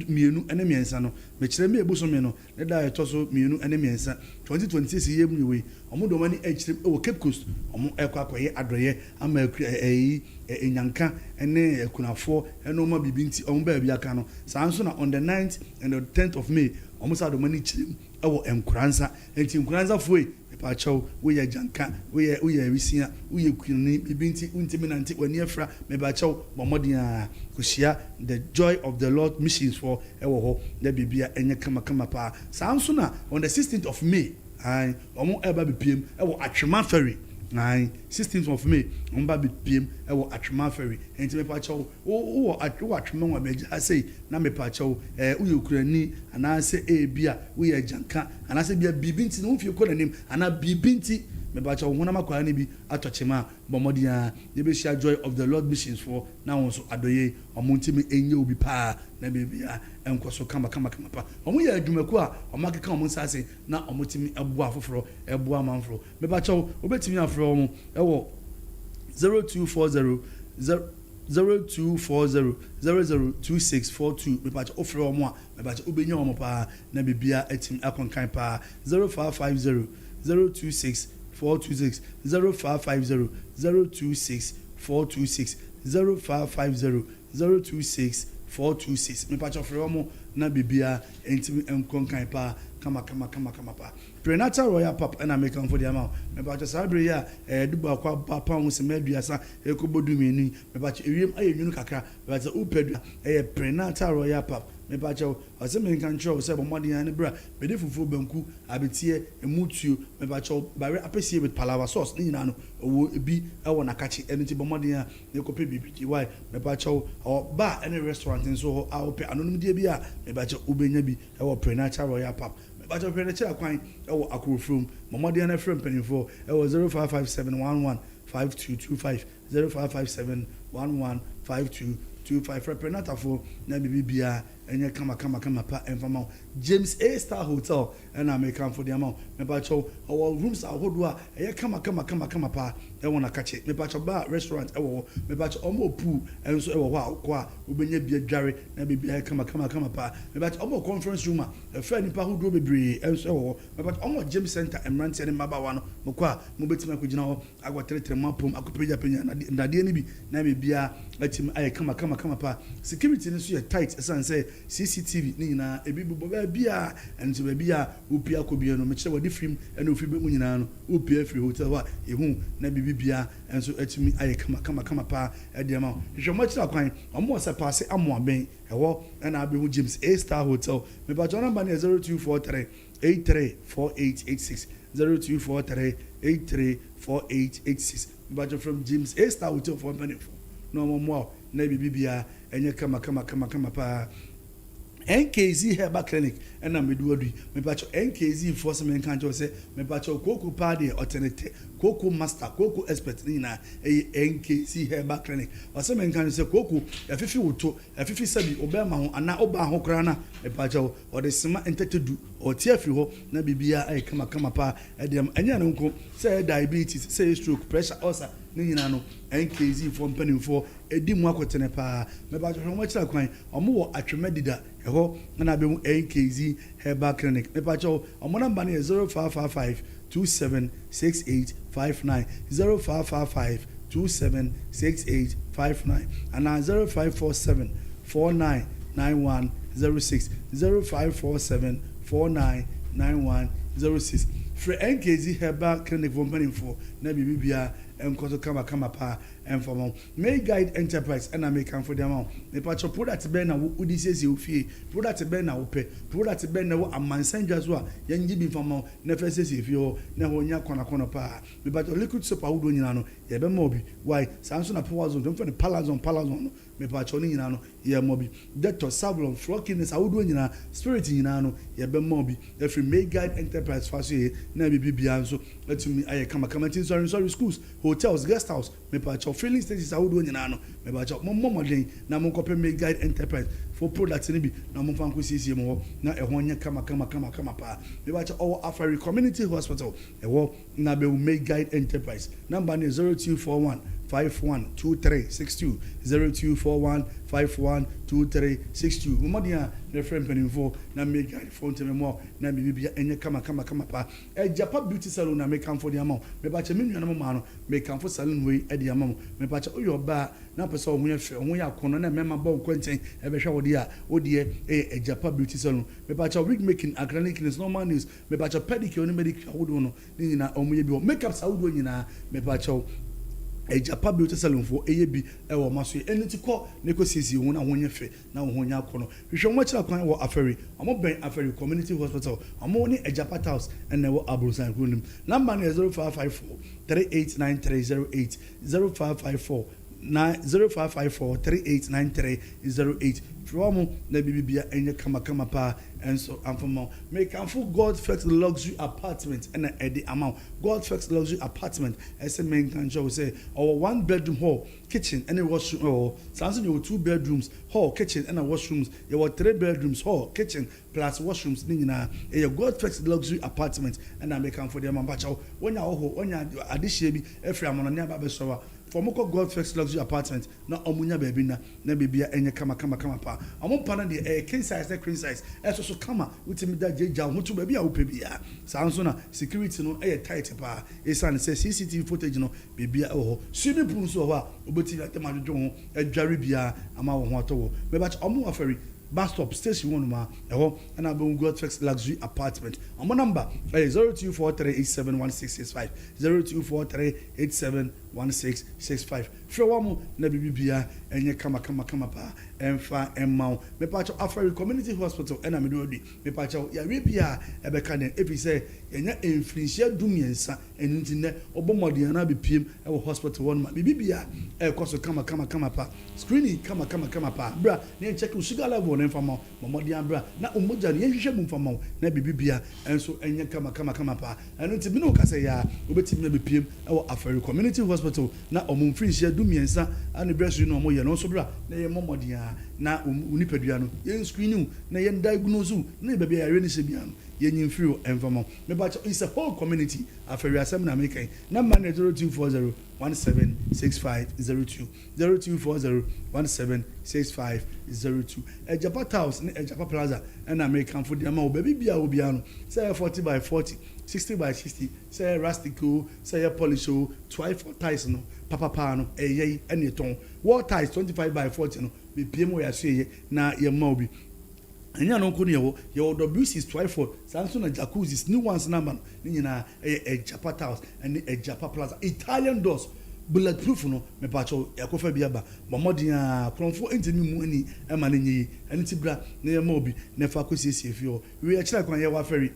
ne 3 no. Mekyerɛ mi bosome no ne da ɛtɔ so 2 ne 3, 2026 yɛ mu wei. Ɔmo de ɔmo ani akyerɛ ɛwɔ Cape Coast. Ɔmo ɛkɔ akɔyɛ adɔyɛ ama ɛyi ɛnyanka ɛne akunafoɔ ɛne ɔmo biribi nti ɔmo baabi aka no. Saa nso na on the 9th and the 10th of May, ɔmo sa de ɔmo ani kyerɛ mu ɛwɔ Nkoranza. Nti Nkoranzafoɔ yi, mepakyɛw, woyɛ gyanka, woyɛ awisia, woyɛ kunani, biribi nti wontumi nante, w'ani afira, mepakyɛw, bɔ mmɔden a kɔhyia the Joy of the Lord Missions foɔ ɛwɔ hɔ na biribi a ɛnyɛ kamakama paa. Saa nso na on the 16th of May ayi ɔmo ɛba bepiem ɛwɔ Atwema Ferry. Ayi 16th of May, ɔmo ba bepiem ɛwɔ Atwema Ferry. Nti mepakyɛw, wowɔ wowɔ Atwema wɔ abɛgye ha sei na mepakyɛw woyɛ okurani anaasɛ ebi a woyɛ agyanka anaasɛ bia biribi nti na wofie kɔ n'anim anaa biribi nti, mepakyɛw, honam akwaa no bi atɔ kyema a, bɔ mmɔden a yɛbɛhyia Joy of the Lord Missions foɔ na wɔn nso adɔyɛ ɔmo ntumi ɛnyɛ obi paa na biribi a ɛnkɔ so kama kama kama pa. Ɔmo yɛ adwumakuo a ɔmo akeka ɔmo nsa ase na ɔmo tumi ɛboa afoforɔ, ɛboa amanfoɔ. Mepakyɛw, wobɛtumi afrɛ wɔn ɛwɔ 0240 0240 002642. Mepakyɛw, wofrɛ wɔn a, mepakyɛw, wobɛnya wɔn paa na biribia atumi akɔnkan paa. 0550 026426, 0550 026426, 0550 026426. Mepakyɛw, frɛ wɔn na biribia ntumi nkɔnkan paa kama kama kama kama paa. Prenatal Royal Pap ɛna mekamfo deɛ ama wo. Mepakyɛw, saa bere yi a 11 aba pa ho sɛmɛ 30 ɛkɔbɔ 12 yi, mepakyɛw, ewiem ayɛ nwunu kakra. Mepakyɛw, wopɛ du ɛyɛ Prenatal Royal Pap. Mepakyɛw, ɔsɛ menka nkyerɛ wo sɛ bɔ mmɔden ne bra mede fufuo, banku, abeteɛ emu tuo, mepakyɛw, bare apɛsie with palava sauce ne nyinaa no ɛwɔ ebi ɛwɔ n'akakye. Ɛno nti bɔ mmɔden a ne kɔpɛ biribi di wae. Mepakyɛw, ɔwɔ bar ɛne restaurant nso hɔ a wopɛ anonomdeɛ bi a, mepakyɛw, wobɛnya bi ɛwɔ Prenatal Royal Pap. Mepakyɛw, hwɛ n'akyiri akwan ɛwɔ Akorofrom. Bɔ mmɔden no frɛ mpanimfoɔ ɛwɔ 0557115225, 0557115225. Frɛ Prenatafoɔ na biribi biara. Ɛnyɛ kama kama kama pa ɛmfa ma wo. James A Star Hotel ɛna mekamfo de ama wo. Mepakyɛw, ɔwɔ rooms ahodoɔ a ɛyɛ kama kama kama kama paa ɛwɔ Nakakye. Mepakyɛw, bar, restaurant ɛwɔ hɔ. Mepakyɛw, ɔmo wɔ pool ɛnso ɛwɔ hɔ a wokɔ a wobɛnya bi adware na biribi ayɛ kama kama kama paa. Mepakyɛw, ɔmo wɔ conference room a ɛfɛ nipa ahodoɔ bebree ɛnso ɛwɔ hɔ. Mepakyɛw, ɔmo wɔ gym center, mmeranteɛ ne mmabaawa no mokɔ a mobɛtumi akɔgyina hɔ akɔtenetene mo apom, akɔpagyapagya nnadeɛ no bi na biribiara atumi ayɛ kama kama kama paa. Security no nso yɛ tight ɛsiane sɛ CCTV ne nyinaa ebi bobɔ baabi a ɛno nso baabi a wopie akɔ bia no, mekyerɛ wɔde firim ɛne ofiri bɛ mu nyinaa no, wopie afiri hotel hɔ a ehu na biribi bia nso atumi ayɛ kama kama kama paa ɛde ama wo. Hwehwɛ mo akyiri akwan, ɔmo wɔ sɛ paase amoaben ɛhɔ ɛna abɛhu James A Star Hotel. Mepakyɛw, number no yɛ 0243 834886, 0243 834886. Mepakyɛw, from James A Star Hotel foɔ mpanimfoɔ na ɔmo mmoa wo na biribi bia ɛnyɛ kama kama kama kama paa. NKZ Herbal Clinic ɛna medu adu yi. Mepakyɛw, NKZ foɔ sɛ menka nkyɛw sɛ mepakyɛw, kooko paa deɛ ɔtɛne tɛ, kooko master, kooko expert ne nyinaa ɛyɛ NKZ Herbal Clinic. Ɔsɛ menka nkyɛw sɛ kooko ɛfifi wo to, ɛfifi sɛbi ɔbɛrima ho anaa ɔbaa ho koraa na mepakyɛw ɔde sema ntɛtɛ du ɔte afiri hɔ na biribiara ayɛ kama kama paa ɛde ama. Ɛnyɛ no nko, sɛ ɛyɛ diabetes, sɛ ɛyɛ stroke, pressure, ulcer ne nyinaa no, NKZ foɔ mpanimfoɔ ɛdi mu akɔtene paa. Mepakyɛw, hwɛ wɔn akyerɛ kwan, ɔmo wɔ Atwema Dida, ɛhɔ ɛna abɛhu NKZ Herbal Clinic. Mepakyɛw, ɔmo number no yɛ 0555 276859, 0555 276859 anaa 0547 499106, 0547 499106. Frɛ NKZ Herbal Clinic foɔ mpanimfoɔ na biribi biara nkɔ so kama kama paa ɛmfa ma wo. May Guide Enterprise ɛna mekamfo de ama wo. Mepakyɛw, product bɛn na wode siesie wo fie? Product bɛn na wopɛ? Product bɛn na ɛwɔ amansan dwa so a yɛngye bi mfa ma wo na ɛfɛ siesie fie hɔ na ɛhɔ nya kɔnɔkɔnɔ paa? Mepakyɛw, liquid soap ahodoɔ nyinaa no yɛbɛma wo bi wai. Saa nso na Power Zone mfa no Palazon, Palazon no mepakyɛw ne nyinaa no yɛmmɔ bi. Dettol, Savlon, Flockines ahodoɔ nyinaa, spirit nyinaa no yɛbɛma wo bi ɛfiri May Guide Enterprise fa so yɛ na biribi biara nso atumi ayɛ kamakama. Nti nsɔre nsɔre, schools, hotels, guest house, mepakyɛw, filling stations ahodoɔ nyinaa no, mepakyɛw, mommɔ mmɔden na monkɔpɛ May Guide Enterprise for product no bi na momfa nkɔ siesie mu hɔ na ɛhɔ nyɛ kama kama kama kama paa. Mepakyɛw, ɔwɔ Afari Community Hospital, ɛwɔ na bɛwu May Guide Enterprise. Number no yɛ 0241 512362, 0241 512362. Mmɔden a na ɛfrɛ mpanimfoɔ na May Guide foɔ ntɛmɛ mu a na biribi bia ɛnyɛ kama kama kama paa. Ɛgyapa Beauty Salon na mekamfo de ama wo. Mepakyɛ, me nuanom maa no, mekamfo salon wei de ama mo. Mepakyɛ, woyɛ ɔbaa na pɛ sɛ wo ho yɛ fɛ, wo ho yɛ akɔnnɔ na mmarima bɔ wo kɔntɛn ɛbɛhwɛ wo deɛ a, wodeɛ ɛyɛ Agyapa Beauty Salon. Mepakyɛ, wig making, acrylic nails, normal nails, mepakyɛ, pedicure ne manicure ahodoɔ no ne nyinaa ɔmo yɛ bi wɔ. Makeups ahodoɔ nyinaa, mepakyɛw, Agyapa Beauty Salon foɔ ɛyɛ bi ɛwɔ ɔma so yɛ. Ɛno ti kɔ ne kɔ siesie ho na ho nyɛ fɛ na wo ho nyɛ akɔnnɔ. Hwehwɛ wɔn akyerɛ kwan wɔ Afɛri, ɔmo bɛn Afɛri Community Hospital. Ɔmo ne Agyapa House ɛna ɛwɔ Aburosan kuro nim. Number no yɛ 0554 389308, 0554 9 0554 389308. Frɛ wɔn na biribi bia ɛnyɛ kamakama paa ɛnso amfama wo. Mekamfo God First Luxury Apartment ɛna ɛde ama wo. God First Luxury Apartment ɛsɛ menka nkyerɛ wo sɛ ɔwɔ one bedroom, hall, kitchen ɛne washroom ɛwɔ hɔ. Saa nso yɛwɔ two bedrooms, hall, kitchen ɛna washrooms. Yɛwɔ three bedrooms, hall, kitchen plus washrooms. Ne nyinaa ɛyɛ God First Luxury Apartment ɛna mekamfo de ama. Mpakyɛw, wɔnya wɔ hɔ, wɔnya adehyɛ bi ɛfiri amanɔne aba abɛsɔrɔ a fɔ ɔmo kɔ God First Luxury Apartment na ɔmo nya baabi na baabi a ɛnyɛ kama kama kama paa. Ɔmo mpa no deɛ ɛyɛ king size ne queen size, ɛso so kama, wotumi da gyegya wo ho to baabi a wopɛ biara. Saa nso na security no ɛyɛ tight paa ɛsiane sɛ CCTV footage no baabi a ɛwɔ hɔ. Swimming pool nso wɔ hɔ a wobɛtumi atɛm adwodwo ho adware biara ama wo ho atɔ wɔ. Mɛbɛkyɛ ɔmo wɔ Afɛri bus stop station hɔ nom a ɛhɔ ɛna abɛhu God First Luxury Apartment. Ɔmo number ɛyɛ 0243871665, 0243871665. Frɛ wɔn mo na biribi bia ɛnyɛ kama kama kama paa ɛmfa ɛmma wo. Mepakyɛw, Afɛri Community Hospital ɛna mede ɔdi. Mepakyɛw, yareɛ bi a ɛbɛka den efi sɛ yɛnya mfirinhyia 13 ɛno nti nnɛ ɔbɔ mmɔden anaa bepiem ɛwɔ hospital hɔ nom a biribi bia ɛkɔ so kama kama kama pa, screening kama kama kama pa. Bra na yɛn check wo sugar level ne nfa ma wo. Mmɔden abra na omogya no yɛnhwehwɛ mu nfa ma wo na biribi bia ɛnso ɛnyɛ kama kama kama pa. Ɛno nti mene wo kasa yi a wobɛtumi abɛpiem ɛwɔ Afɛri Community Hospital. Hospital na ɔmo mfirinhyia 13 anniversary na ɔmo yɛ no nso bra na yɛ mmɔ mmɔden a na wo nipadua no yɛn screen wo na yɛn diagnose wo na baabi a yɛre ne hyɛ bia no yɛnyi mfiri wo ɛmfa ma mepakyɛ. It's a whole community afɛwiasɛm na meka yi. Number no yɛ 0240 176502, 0240 176502. Agyapa Tiles ne Agyapa Plaza ɛna mekamfo de ama wo. Baabi bia wo bia no, sɛ ɛyɛ 40 by 40, 60 by 60, sɛ ɛyɛ rustic o, sɛ ɛyɛ polish o, 24 tiles no papapaa no ɛyɛ yi ɛna ɛtɔn. Wall tiles 25 by 40 no bepie mu wɔ yɛaso yɛ na yɛma wo bi. Ɛnyɛ no nko no, yɛwɔ WC Twyford, saa nso na jacuzzis new ones number no ne nyinaa ɛyɛ Agyapa Tiles ɛne Agyapa Plaza. Italian doors, bulletproof no, mepakyɛw, yɛakɔfa bi aba. Bɔ mmɔden a kurɔmfoɔ ntumi mu ani ɛma no nyɛ yi. Ɛno ti bra na yɛma obi na ɛfa akɔsiesie fie hɔ wie. Ɛkyerɛ kwan, yɛwɔ Afɛri,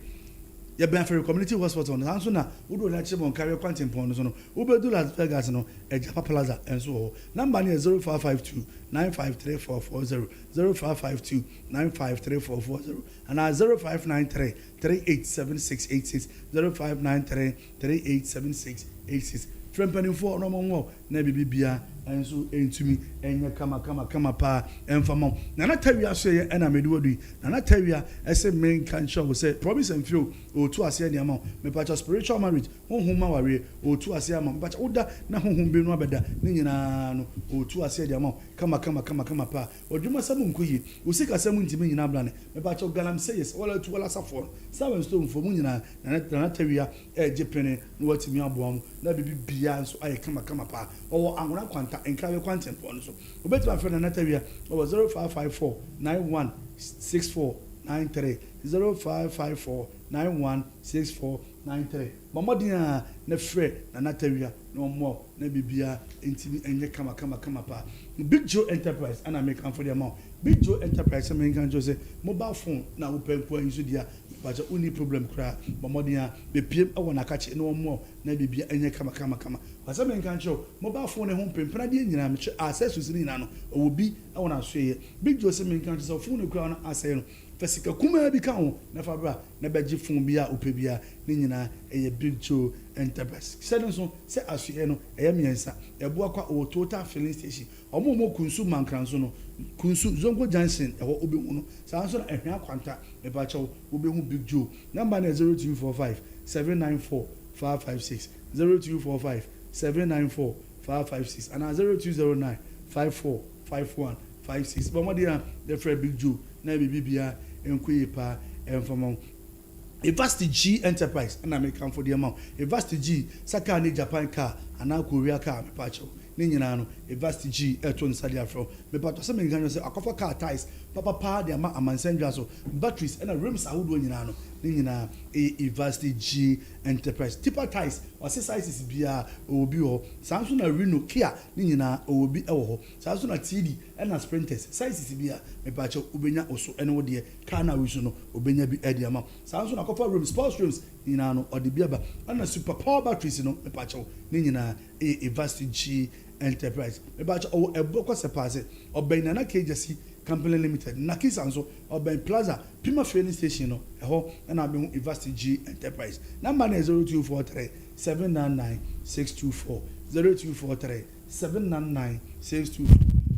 yɛbɛn Afɛri Community Hospital no. Saa nso na wode wɔn akyerɛ bɔn kareɛ kwantempɔn no so no, wobɛdu Las Vegas no, Agyapa Plaza nso wɔ hɔ. Number no yɛ 0552 953440, 0552 953440, anaa 0593 387686, 0593 387686. Frɛ mpanimfoɔ na ɔmo nwɔ na biribi bia nso ntumi nyɛ kama kama kama paa ɛnfa ma wo. Nana Tawia so yɛ ɛna mede wadu yi. Nana Tawia ɛsɛ menka nkyerɛ wo sɛ promise and fail ɔɔtu aseɛ nneɛma wo. Mepakyɛ, spiritual marriage, honhom ma wareɛ, ɔɔtu aseɛ ama wo. Mepakyɛ, woda na honhom bi no abɛda ne nyinaa no, ɔɔtu aseɛ de ama wo kama kama kama kama paa. Ɔdwumasɛm nkɔ yie, wo sikasɛm ntumi nyina abrane. Mepakyɛ, galamseyers wɔla tu wɔla safoɔ no seven stone fo mu nyinaa, Nana Tawia ɛɛgye pene na watumi aboa mo na biribi biara nso ayɛ kama kama paa. Ɔwɔ Anwona Kwanta, Nkrawe kwantempɔn no so. Wobɛtumi afrɛ Nana Tawia ɔwɔ 0554 9164 93, 0554 9164 93. Bɔ mmɔden a na frɛ Nana Tawia na ɔmmoa wo na biribiara ntumi nyɛ kama kama kama paa. Big Joe Enterprise ɛna mekamfo de ama wo. Big Joe Enterprise sɛ menka nkyerɛ sɛ mobile phone na wopɛ mpo ayi so deɛ a, mepakyɛ, wonni problem koraa. Bɔ mmɔden a bɛpiem ɛwɔ n'akakye na ɔmmoa wo na biribiara nyɛ kama kama kama. Wasɛ menka nkyerɛ wo, mobile phone ne ho mpempenadeɛ nyinaa, mekyerɛ accessories no nyinaa no, ɔwɔ bi ɛwɔ n'asoɛyɛ. Big Joe sɛ menka nkyerɛ sɛ phone no kura no asɛe no, fa sika kumaa bi ka ho na fa bra na bɛgye phone bi a wopɛ biara. Ne nyinaa ɛyɛ Big Joe Enterprise. Sɛ no nso sɛ asoɛ no ɛyɛ mmiɛnsa. Ɛboa kwa ɔwɔ Total Filling Station. Ɔmo a ɔmo Kunsu Mankranso no, Kunsu Zongo Junction ɛhɔ wobɛhu no. Saa nso na Ɛhwɛn Akwanta, mepakyɛw, wobɛhu Big Joe. Number no yɛ 0245 794 556, 0245 794 556, anaa 0209 545156. Bɔn mmɔden a yɛfrɛ Big Joe na biribi biara nkɔ yie paa ɛmfama wo. Evasti G Enterprise ɛna mekamfo deɛ ma wo. Evasti G sa car ne Japan car anaa Korea car, mepakyɛw, ne nyinaa no Evasti G ɛto nsa de afrɛ wo. Mepakyɛw, sɛ menka nyɛ sɛ akɔfa car tyres papapaa de ama amansɛndwa so, batteries ɛna rims ahodoɔ nyinaa no, ne nyinaa ɛyɛ Evasti G Enterprise. Tipper tyres, ɔse sizes biara ɔwɔ bi wɔ hɔ. Saa nso na Reno, Kia ne nyinaa ɔwɔ bi ɛwɔ hɔ. Saa nso na TD ɛna Sprinters sizes biara, mepakyɛw, wobɛnya wo so ɛne wo deɛ car na awi so no, obɛnya bi ɛde ama. Saa nso na akɔfa rims, sports rims nyinaa no, ɔde bi aba, ɛna super power batteries no, mepakyɛw, ne nyinaa ɛyɛ Evasti G Enterprise. Mepakyɛw, ɔwɔ ɛbɔ kɔsɛ paase, ɔbɛn Nana Kejasi Company Limited. Nakisa nso ɔbɛn Plaza Pima filling station no, ɛhɔ ɛna abɛhu Evasti G Enterprise. Number no yɛ 0243 799624, 0243 799624.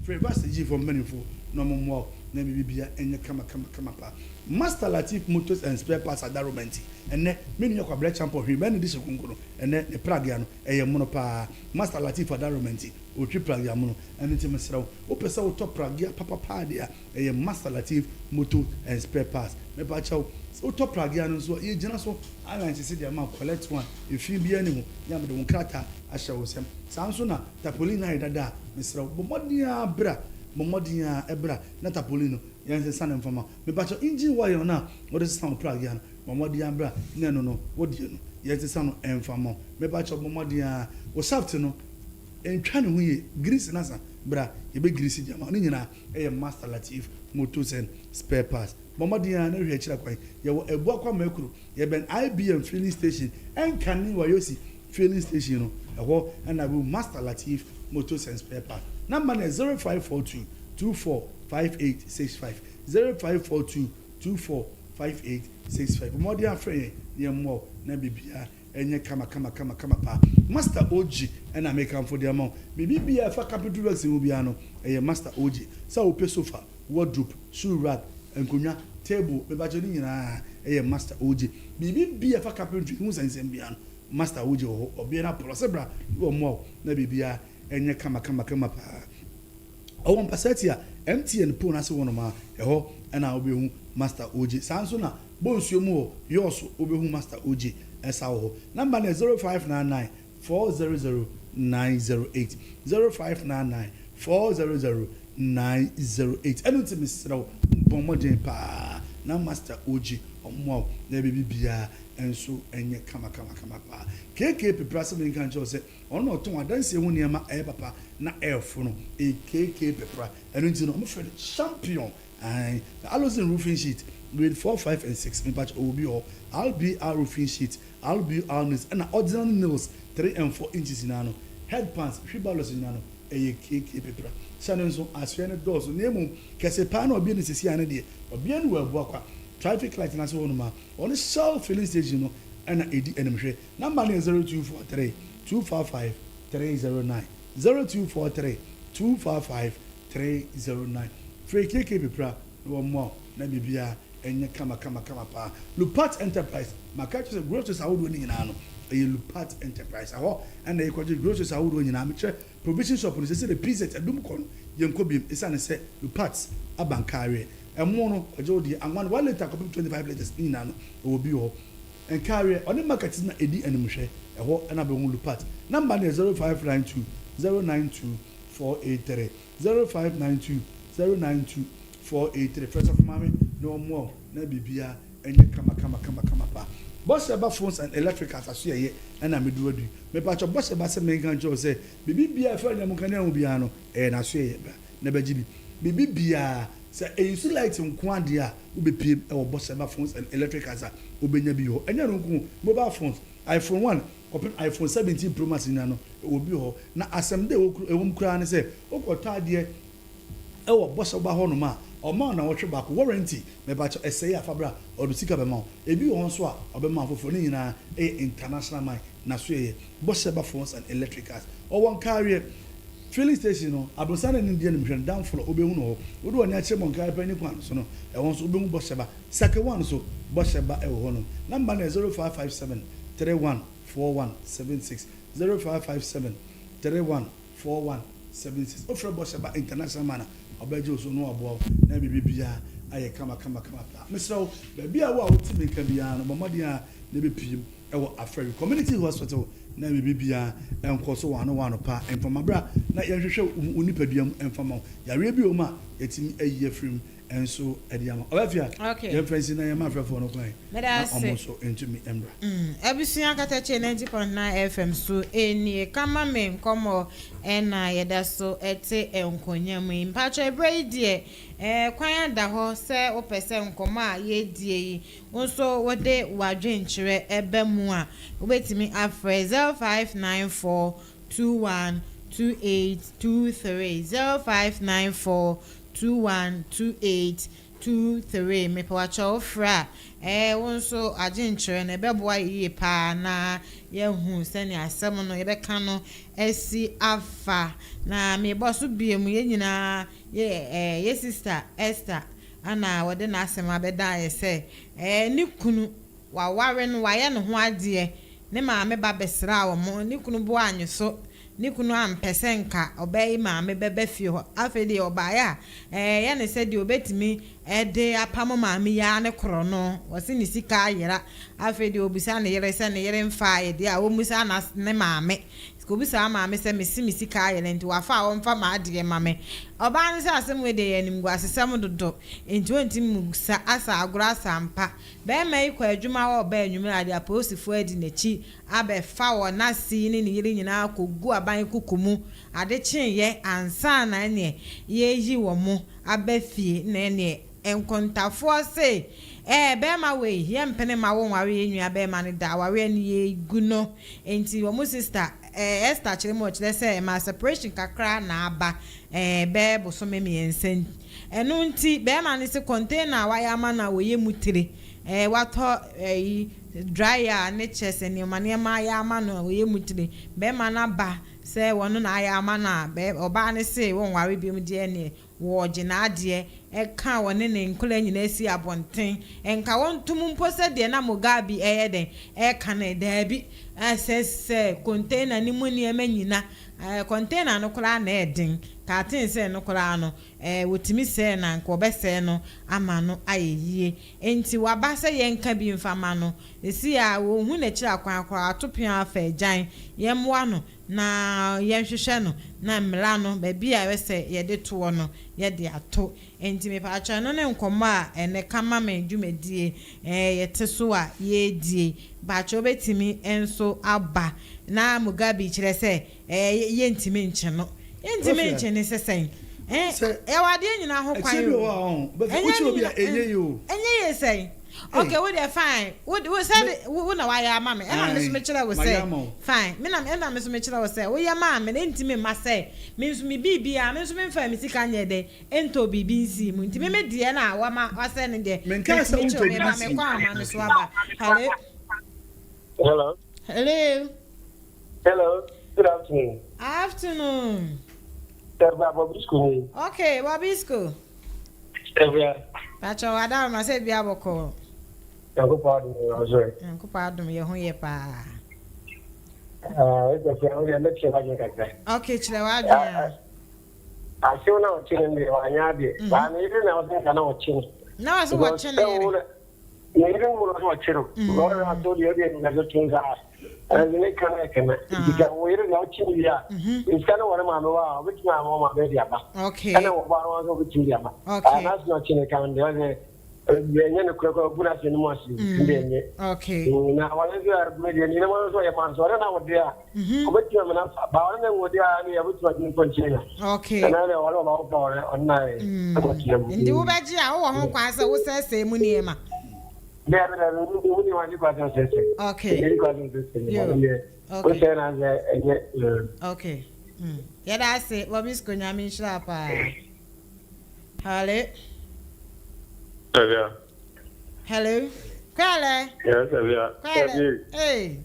Frɛ Evasti G for mpanimfoɔ na ɔmo mmoa wo na biribi bia ɛnyɛ kama kama kama paa. Master Latif Motors and Spare Parts adaromɛnti. Ɛnɛ me nua Kwabrɛ Champɔ hwee bɛn ne de hyɛ konko no, ɛnɛ ne pragea no ɛyɛ mono paa. Master Latif adaromɛnti ɔtwi pragea mono. Ɛno nti mesrɛ wo, wopɛ sɛ wotɔ pragea papapaa deɛ a, ɛyɛ Master Latif Motor and Spare Parts. Mepakyɛw, wotɔ pragea no nso a, yɛgyina so alan sisi deɛ ama collect one efi biara ne ho ne amede wo nkrataa ahyɛ wo nsam. Saa nso na tarpaulin ayɛ dada a, mesrɛ wo, bɔ mmɔden a bra, bɔ mmɔden a ɛbra na tarpaulin no yɛnsesa ne mfama. Mepakyɛw, engine oil no a wɔde sesa wo pragea no, bɔ mmɔden a bra na ɛno no wodeɛ no yɛnsesa no mfama. Mepakyɛw, bɔ mmɔden a wo shaft no ntwa ne ho yie, grease nasa, bra yɛbɛ grease gyama. Ne nyinaa ɛyɛ Master Latif Motors and Spare Parts. Bɔ mmɔden a na hwɛ akyire kwan. Yɛwɔ Abuakwa Makuro, yɛbɛn IBM filling station, ɛnkane Wayosi filling station no, ɛhɔ ɛna bi Master Latif Motors and Spare Parts. Number no yɛ 0542 245865, 0542 245865. Mmɔden afrɛ yɛn ne yɛn mmoa na biribiara. Ɛnyɛ kama kama kama kama paa. Master OG ɛna mekamfo de ama wo. Biribi biara ɛfa carpentry works ho biara no, ɛyɛ Master OG. Sɛ wopɛ sofa, wardrobe, shoe rack, nkonnwa, table, mepakyɛw ne nyinaa ɛyɛ Master OG. Biribi biara ɛfa carpentry ho nsɛnsɛm biara no, Master OG wɔ hɔ. Ɔbea no apɔlɔ sɛ bra na wɔmmoa wo na biribiara ɛnyɛ kama kama kama paa. Ɔwɔ Mpasati a MTN pole no ase hɔnom a, ɛhɔ na wobɛhu Master OG. Saa nso na Bonsuo mu wɔ Yɔɔso wobɛhu Master OG ɛsa wɔ hɔ. Number no yɛ 0599 400 908, 0599 400 908. Ɛno nti mesrɛ wo bɔ mmɔden paa na Master OG ɔmmoa wo na biribi biara nso nyɛ kama kama kama paa. KK Pepra sɛ menka nkyerɛ wo sɛ Ɔno na ɔtɔn adansie ho nneɛma a ɛyɛ papa na ɛyɛ fo no, AKK Pepra. Ɛno nti no, wɔfrɛ no Champion. Ae. Na Alozin Roofing Sheet, grade four, five and six, mepakyɛ ɔwɔ bi wɔ hɔ. RBR Roofing Sheet, RBR Nails, ɛna Ordinary Nails, 3 and 4 inches nyinaa no, head pans, wheelbarrows nyinaa no, ɛyɛ KK Pepra. Hyɛ no nso, asoɛ no dɔɔso, na mmom kɛse paa na ɔbea no sisi ano deɛ, ɔbea no wɔ Abuakwa traffic light no ase hɔnom a, ɔne Shell filling station no na ɛdi animhwɛ. Number no yɛ 0243 255 309, 0243 255 309. Frɛ KK Pepra na wɔmmoa wo na biribiara ɛnyɛ kama kama kama paa. Lupat Enterprise, maka akyerɛ sɛ groceries ahodoɔ no nyinaa no ɛyɛ Lupat Enterprise. Ɛhɔ ɛna yɛkɔgye groceries ahodoɔ nyinaa. Mekyerɛ provision shop no sɛsɛ de PZ adum kɔ no yɛnkɔ biom ɛsiane sɛ Lupat aba nkaareɛ. Ɛmo no kɔgye wo deɛ, anwa no 1 litre kɔpem 25 litres ne nyinaa no ɛwɔ bi wɔ hɔ. Nkaareɛ ɔne market na ɛdi animhwɛ, ɛhɔ ɛna bɛhu Lupat. Number no yɛ 0592 092 483, 0592 092 483. Frɛ sɔfo maame na ɔmmoa wo na biribiara ɛnyɛ kama kama kama kama paa. Bɔhyɛ Ba Phones and Electricals aso yɛyɛ ɛna medu adu. Mepakyɛ Bɔhyɛ Ba sɛ menka nkyerɛ wo sɛ biribi biara ɛfɛ nyɛ mo nkanea ho biara no ɛyɛ n'aso yɛyɛ bra na bɛgye bi. Biribi biara sɛ ɛyi so light nko adeɛ a wobɛpiem ɛwɔ Bɔhyɛ Ba Phones and Electricals a wobɛnya bi hɔ. Ɛnyɛ no nko, mobile phones, iPhone 1 kɔpem iPhone 17 Pro Max nyinaa no ɛwɔ bi hɔ. Na asɛm de ɛwɔ mu koraa ne sɛ wokɔtɔ adeɛ ɛwɔ Bɔhyɛ Ba hɔnom a, ɔma na wɔtwe baako warranty. Mɛbakyɛ ɛsɛe afa bra, ɔde sika bɛma wo. Ebi wɔ hɔ nso a ɔbɛma foforɔ. Ne nyinaa ɛyɛ international mine na so yɛ Bɔhyɛ Ba Phones and Electricals. Ɔwɔ Nkaareɛ filling station no aborosan na ne deɛ no mehwɛ no danfo wobɛhu no hɔ. Wode wɔne akyerɛ mɔ Nkaareɛ pɛ ne kwan so no, ɛwɔ nso wobɛhu Bɔhyɛ Ba. Sake one so Bɔhyɛ Ba ɛwɔ hɔ no. Number no yɛ 0557 314176, 0557 314176. Wofrɛ Bɔhyɛ Ba International man a, ɔbɛgye wo so na waboa wo na biribi biara ayɛ kama kama kama paa. Mesrɛ wo, baabi a wo a wote me nka biara no, bɔ mmɔden a na bɛpiem ɛwɔ Afɛri Community Hospital na biribi biara ɛnkɔ so wano wano paa. Mfama bra na yɛnhwehwɛ wo nipadua mu mfama wo yareɛ bi wɔ mu a yɛtumi ayi afiri mu ɛnso ɛde ama ɔbɛfia. Yɛmfa nsi na yɛma afrɛfoɔ no kwan na ɔmo nso ntumi mbra. Abusua, Katakye 90.9 FM so enie, kama me nkɔmmɔ ɛna yɛda so ɛte nkonnwa mu yi. Mpakyɛ, ɛberɛ yi deɛ kwan ada hɔ sɛ wopɛ sɛ nkɔmmɔ a yɛdie yi wo nso wode w'adwenkyerɛ ɛbɛ mu a, wobɛtumi afrɛ 0594 21 28 23, 0594 21 28 23. Mepɛ wakyɛ wo frɛ a wo nso adwenkyerɛ no ɛbɛboa yie paa na yɛahu sɛnea asɛm no yɛbɛka no asi afa. Na mebɔ so bie mu, yɛn nyinaa yɛ yɛ sister Esther ana wɔde n'asɛm abɛda yɛ sɛ ne kunu waware no, wayɛ ne ho adeɛ, ne maame ba bɛsra wɔn, ne kunu bo anyo so, ne kunu ampɛ sɛ nka ɔbɛyi maame bɛbɛ fie hɔ. Afei deɛ ɔbaeɛ a yɛ ne sɛ deɛ obɛtumi ɛde apam maame yi ara ne korɔ no, wɔsi ne sika ayera. Afei deɛ obisa ne yere sɛ ne yere mfa ayɛ deɛ a wɔmusa na ne maame obisa maame sɛ mesi me sika ayera nti wafa a wɔmfa ma adeɛ ma me. Ɔbaa no sɛ asɛm wei deɛ yɛ animguasesɛm dodo nti wɔntumi mu sa asa agorɔ asa mpa. Bɛrima yi kɔ adwuma hɔ, ɔbaa anwummerɛ ade apolisifoɔ adi n'akyi abɛfa wɔ n'ase ne ne yere nyinaa kɔgu aban kuku mu. Ade kyeeɛ ansa na ɛneɛ yɛyi wɔn mo aba fie. Na ɛneɛ nkontafoɔ se bɛrima wei yɛmpene ma wo nware yɛ nua bɛrima no da, awareɛ no yɛgu no. Nti wɔn sister Esther kyerɛ mu, ɔkyerɛ sɛ ɛma separation kakra na aba bɛɛ bosome 3. Ɛno nti bɛrima no se container a wayɛ ama no a wɔyɛ mu tire watɔ ɛyi. Dryer ne kyɛ sɛ nneɛma nneɛma ayɛ ama no a ɔyɛ mu tire. Bɛrima no aba sɛ wɔno na ayɛ ama no a, ɔbaa no se wɔnware biom deɛ, neɛ wɔgye n'adeɛ ɛka wɔne ne nkɔla nyinaa si abɔnten. Nka wɔntom mpo sɛ deɛ na Mugabe ɛyɛ den ɛka no daabi, ɛsɛ sɛ container ne mu nneɛma nyina container no koraa na ɛden kaaten sɛ no koraa no wɔtumi sɛɛ na nka wɔbɛsɛɛ no ama no ayɛ yie. Nti waba sɛ yɛnka bi mfama no esi a wɔnhu n'akyiri akwan koraa, ato pea afa agyan. Yɛmmoa no na yɛnhwehwɛ no na mmara no baabi a ɛwɔ sɛ yɛde toɔ no, yɛde ato. Nti mepaakyɛw, no ne nkɔmmɔ a ɛnɛ kama me dwumadie yɛte so a yɛredie. Mpaakyɛw, wobɛtumi nso aba na Mugabe kyerɛ sɛ yɛntumi nkye no, yɛntumi nkye ne sɛ sɛn yɛwɔ adeɛ nyinaa ho kwan. Ɛkyɛ bi wɔ hɔ a ɔho bɛfɛ wokyi obi a ɛnyɛ yie o. Ɛnyɛ yie sɛn? Okay, wo deɛ fine, wo sɛ wo na wayɛ ama me, ɛna me nso mekyerɛ wo sɛ fine, me na ɛna me nso mekyerɛ wo sɛ woyɛ maa me na ntumi mma sɛ me nso me biribi a me nso memfa me sika nyɛ dɛ ɛntɔ biribi nsi mu. Nti me me deɛ na wama wasɛ ne deɛ. Menkaa sɛ wontɔ biribi nsi. Mekɔ ahoma no so aba. Hello. Hello. Hello. Hello. Good afternoon. Afternoon. Ebra Bobisco ni. Okay, Bobisco. Ebra. Pacho wada ma sɛ bia bɔkɔ. Nyankopɔn adom yɛ ɔsoro. Nyankopɔn adom, yɛ ho yɛ paa. Ah, ɛsɛ sɛ ɔyɛ mɛkyerɛ w'adwene kakra. Okay, kyerɛ w'adwene a. Asew na ɔkye no deɛ, wanyɛ adeɛ. Baa ne yere na ɔsɛ nka na ɔkye no. Na wɔ sɛ wɔkye ne yere. Ne yere mu na ɔsɛ ɔkye no. Na ɔyɛ asew deɛ, ɔdeɛ nka so to nsa. Ɛnso ne ka na ɛkɛmɛ. Nti sɛ wo yere na ɔkye no wie a, sika no wɔ ne maame hɔ a, ɔbɛtumi ama wo maame de aba. Ɛna wɔ ba no nso ɔbɛtumi de aba. N'ase na ɔkye ne ka no deɛ, ɔsɛ ɛnyɛ no korɛ korɛ ɔgu n'ase no mu ase ndɛ ɛnyɛ. Na wɔn nso a ɛgu deɛ ne nneɛma nso ɔyɛ maa nso ɔne na wɔde a, ɔbɛtumi ama n'afa ba ɔne na nwɔde a ne ɔbɛtumi agye nkɔ nkyɛn na. Ɛna deɛ ɔne ɔba wofa ɔne ɔne na ɛkɔ tena mu. Nti wobɛgye a, wowɔ ho kwan sɛ wosɛesɛe mu nneɛma? Dɛbi dɛbi, wo ni wɔn kwan sɛ ɔsɛesɛe. Ɛni kwan sɛ ɔsɛesɛe ne wɔn deɛ. Wosɛe na sɛ ɛnyɛ. Okay. Yɛda ase, Bobisco, Nyame nhyira paa. Hello. Evia. Hello. Kwele. Yes, Evia. Kwele. Hey.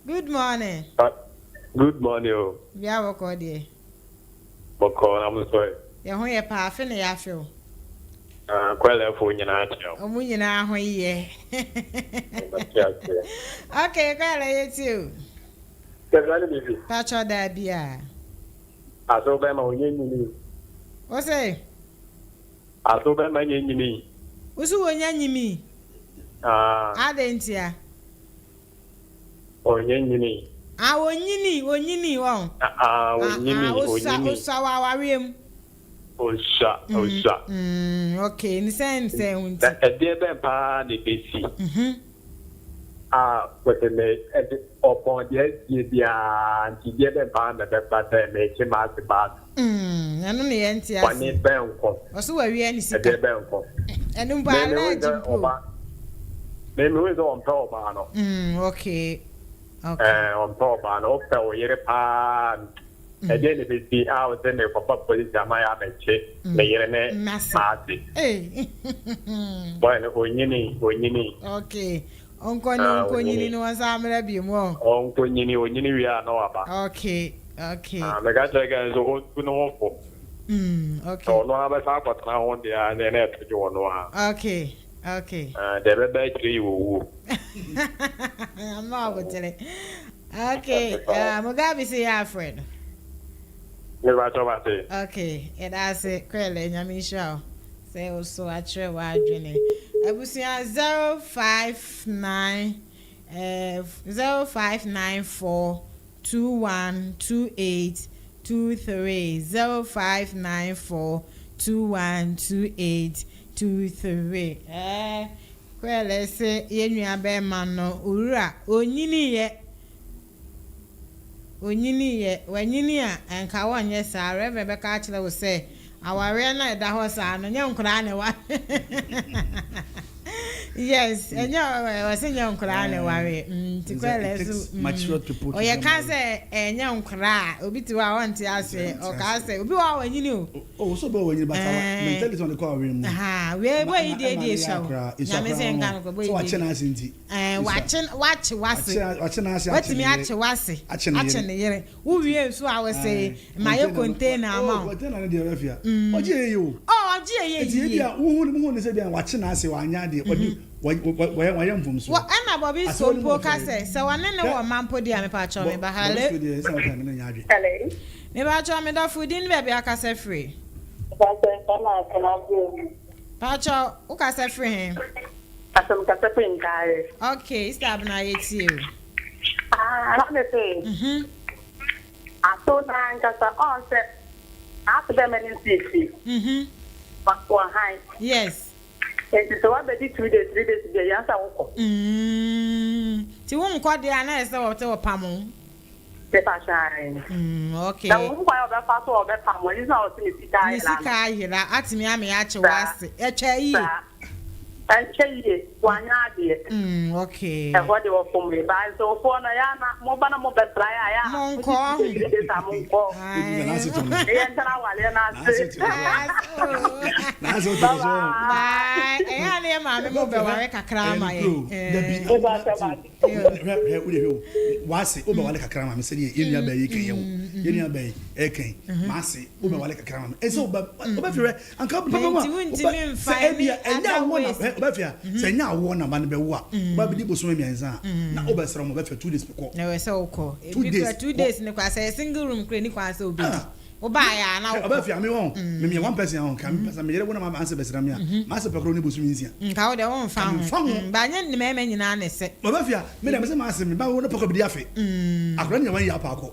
Good morning. Good morning. Oh. Bia bɔkɔ deɛ? Bɔkɔ na mo sɔre. Yɛ ho yɛ paa, afe ne yɛafe o. Kwele fo nyinaa kyerɛ. Ɔmo nyinaa ho yɛ. Okay, Kwele, yɛ ti o. Kɛfɛ ne bibi. Patro, daa bi a. Aso bɛma onye nyini. O se? Aso bɛma nye nyini. Wosu wonya nyimi? Ah. Ade ntia? Onye nyini. Ah, onyini, onyini wɔn. Ah, onyini, onyini. Osa wɔ awareɛ mu. Osua, osua. Okay, ne sɛn sɛn ho nti? Ɛdeɛ bɛn paa na ebesi? A wɔde me ɛde ɔpɔn deɛ esie biara, nti deɛ bɛn paa na ɛbɛba sɛ mekye maa se baa so? Ɛno ne yɛn ti ase. Wɔne bɛn kɔ? Ɔso wawia ne sika. Ɛdeɛ bɛn kɔ? Ɛno mpo alɛgye mpo. Mɛmi hu sɛ ɔmpɛ ɔbaa no. Okay. Ɔmpɛ ɔbaa no, ɔpɛ ɔyere paa. Ɛdeɛ na ebesi a ɔsɛ mekɔfa polisi ama yɛ abɛkye me yere ne Mase. Maase? Hey. Bɔyɛ no onyini, onyini. Okay. Ɔnkɔ ne Ah, ɔnkɔ nyini onyini. ne wɔn nsa amena bi mu ɔ. Ɔnkɔ nyini, onyini wie a na waba. Okay. Ah, meka kyerɛ kɛ nso ɔntu ne ho fo. Sɛ ɔno ara bɛsa akɔtena ho deɛ a, ne na ɛto gye ɔno a. Okay. Ah, deɛ ɛbɛba akyire yi wɔ wuo. Ama abotire. Okay. Mugabe sɛ yɛ afrɛ no. Mepa kyɛw, mate. Okay. Yɛda ase, Kwele, Nyame nhyira wo. Sɛ wo so akyerɛ w'adwene. Abusua, 059 0594 2128 23, 0594 2128 23. Kwele sɛ yɛn nua bɛrima no owura onyini yɛ onyini yɛ wanyini a, nka wɔnyɛ saa. Reverend bɛka akyerɛ wo sɛ awareɛ no a ɛda hɔ saa no nyɛ nkoraa ne wa. Yes, ɛnyɛ ɔsɛ nyɛ nkoraa na ɛware. Nti kɔlɛ so. Mature people to Ɔyɛ get ka married. sɛ ɛnyɛ nkoraa, obi te hɔ a ɔnte ase, ɔka sɛ obi wɔ hɔ a wanyini o. Oh, so bɛ wɔnyini bata Eh. mentality on the kɔ aware mu. Ha, wei boy yi deɛ deɛ sua o. Nyame sɛ nka no kɔ boy So yi wakyɛ deɛ. n'ase nti. Ɛɛ wakye wakye wase. Wakyɛ n'ase. Watumi akye wase. Akye ne yere. Akye ne yere. Wowie nso a wɔsɛ ma yɛ container ama wo. Container ne deɛ bɛfia. Ɔgye yɛ yie o. Ɔ ɔgye yɛ Eti yie. ebi a wohu ne muhu ne sɛ bi a wakye n'ase wanya adeɛ ɔde wɔyɛ mfomso. Wɔ ɛna Bobby Asɛ so wɔn mu mpo ka ɔfɛ. sɛ sɛ wɔne ne wɔ mma mpo deɛ, mepa kyɛw, me ba Bobby hale. so deɛ ɛsɛ ɔka me ne nya adwe. Hello. Mepa kyɛw, me dɔfo, din ne baabi akasa firi. Pastor Sama Kanabio. Pa kyɛw, wo kasa firi he? Asem kasa firi Nkaare. Okay, Sister Abena, yɛtie o. Ah, na me se. Aso na nkasa on sɛ ase bɛ mɛ ne nsiesie. Wɔ han. Enti sɛ wabɛdi 2 days, 3 days bi a yɛnsa wokɔ. Ti wo nkɔ deɛ a na ɛsɛ wɔte wɔ pam wo. Pepa hyɛn. Na wɔn kwan a ɔbɛfa so a ɔbɛpam wɔn, ɛyi sɛ ɔsi ne sika Ne ayera no. sika ayera atumi ame akye wase. Ɛtwa yie. Saa. Ɛnkyɛ yie, wanyɛ adeɛ. Ɛhɔ de wɔfom yi. Baa nsɛmfoɔ no, yɛ ana moba na mobɛsra yɛ a yɛ a. Monkɔ. 3 days a monkɔ. N'ase to no. Yɛ ntena awaleɛ n'ase. N'ase to so. Bye. Ɛyɛ a ne yɛ maame mo bɛware kakra ama yɛ. Dabi. Hwɛ hwɛ, wode hwɛ o, wase wobɛwale kakra ma me sɛdeɛ yɛn nua bɛyɛ kan yɛ wo yɛn nua bɛyɛ ɛkan maase wobɛwale kakra ma me ɛsɛ wobɛfiri hwɛ anka papa mu a Nti wontumi mfa sɛ ebia any ɛnyɛ other awoɔ na ways. hwɛ, wobɛfia sɛ ɛnyɛ awoɔ na ba no bɛwo a wobɛbɛdi bosome 3 a na wobɛsrɛ mo wobɛfia 2 days kɔ. Na ɛwɔ sɛ wokɔ. Two Ebi days. kura 2 days ne kwa sɛ single room kura ni kwan sɛ obedi. Wobaayɛ a na wokɔ. Ɔbɛfia me wɔn memeyɛ one person a ka mepɛ sɛ meyere wo na ma ansɛ bɛsrɛ me a maasɛ pɛ korɔ ne bosome 6. Nka wo deɛ womfa ho. Mfa ho. Ba nyɛ ne mmarima nyinaa ne sɛ. Ɔbɛfia me dɛ mesɛ maase me ba wo ne pɛ kɔ bɛdi afe akora ne yɛ one year apa akɔ.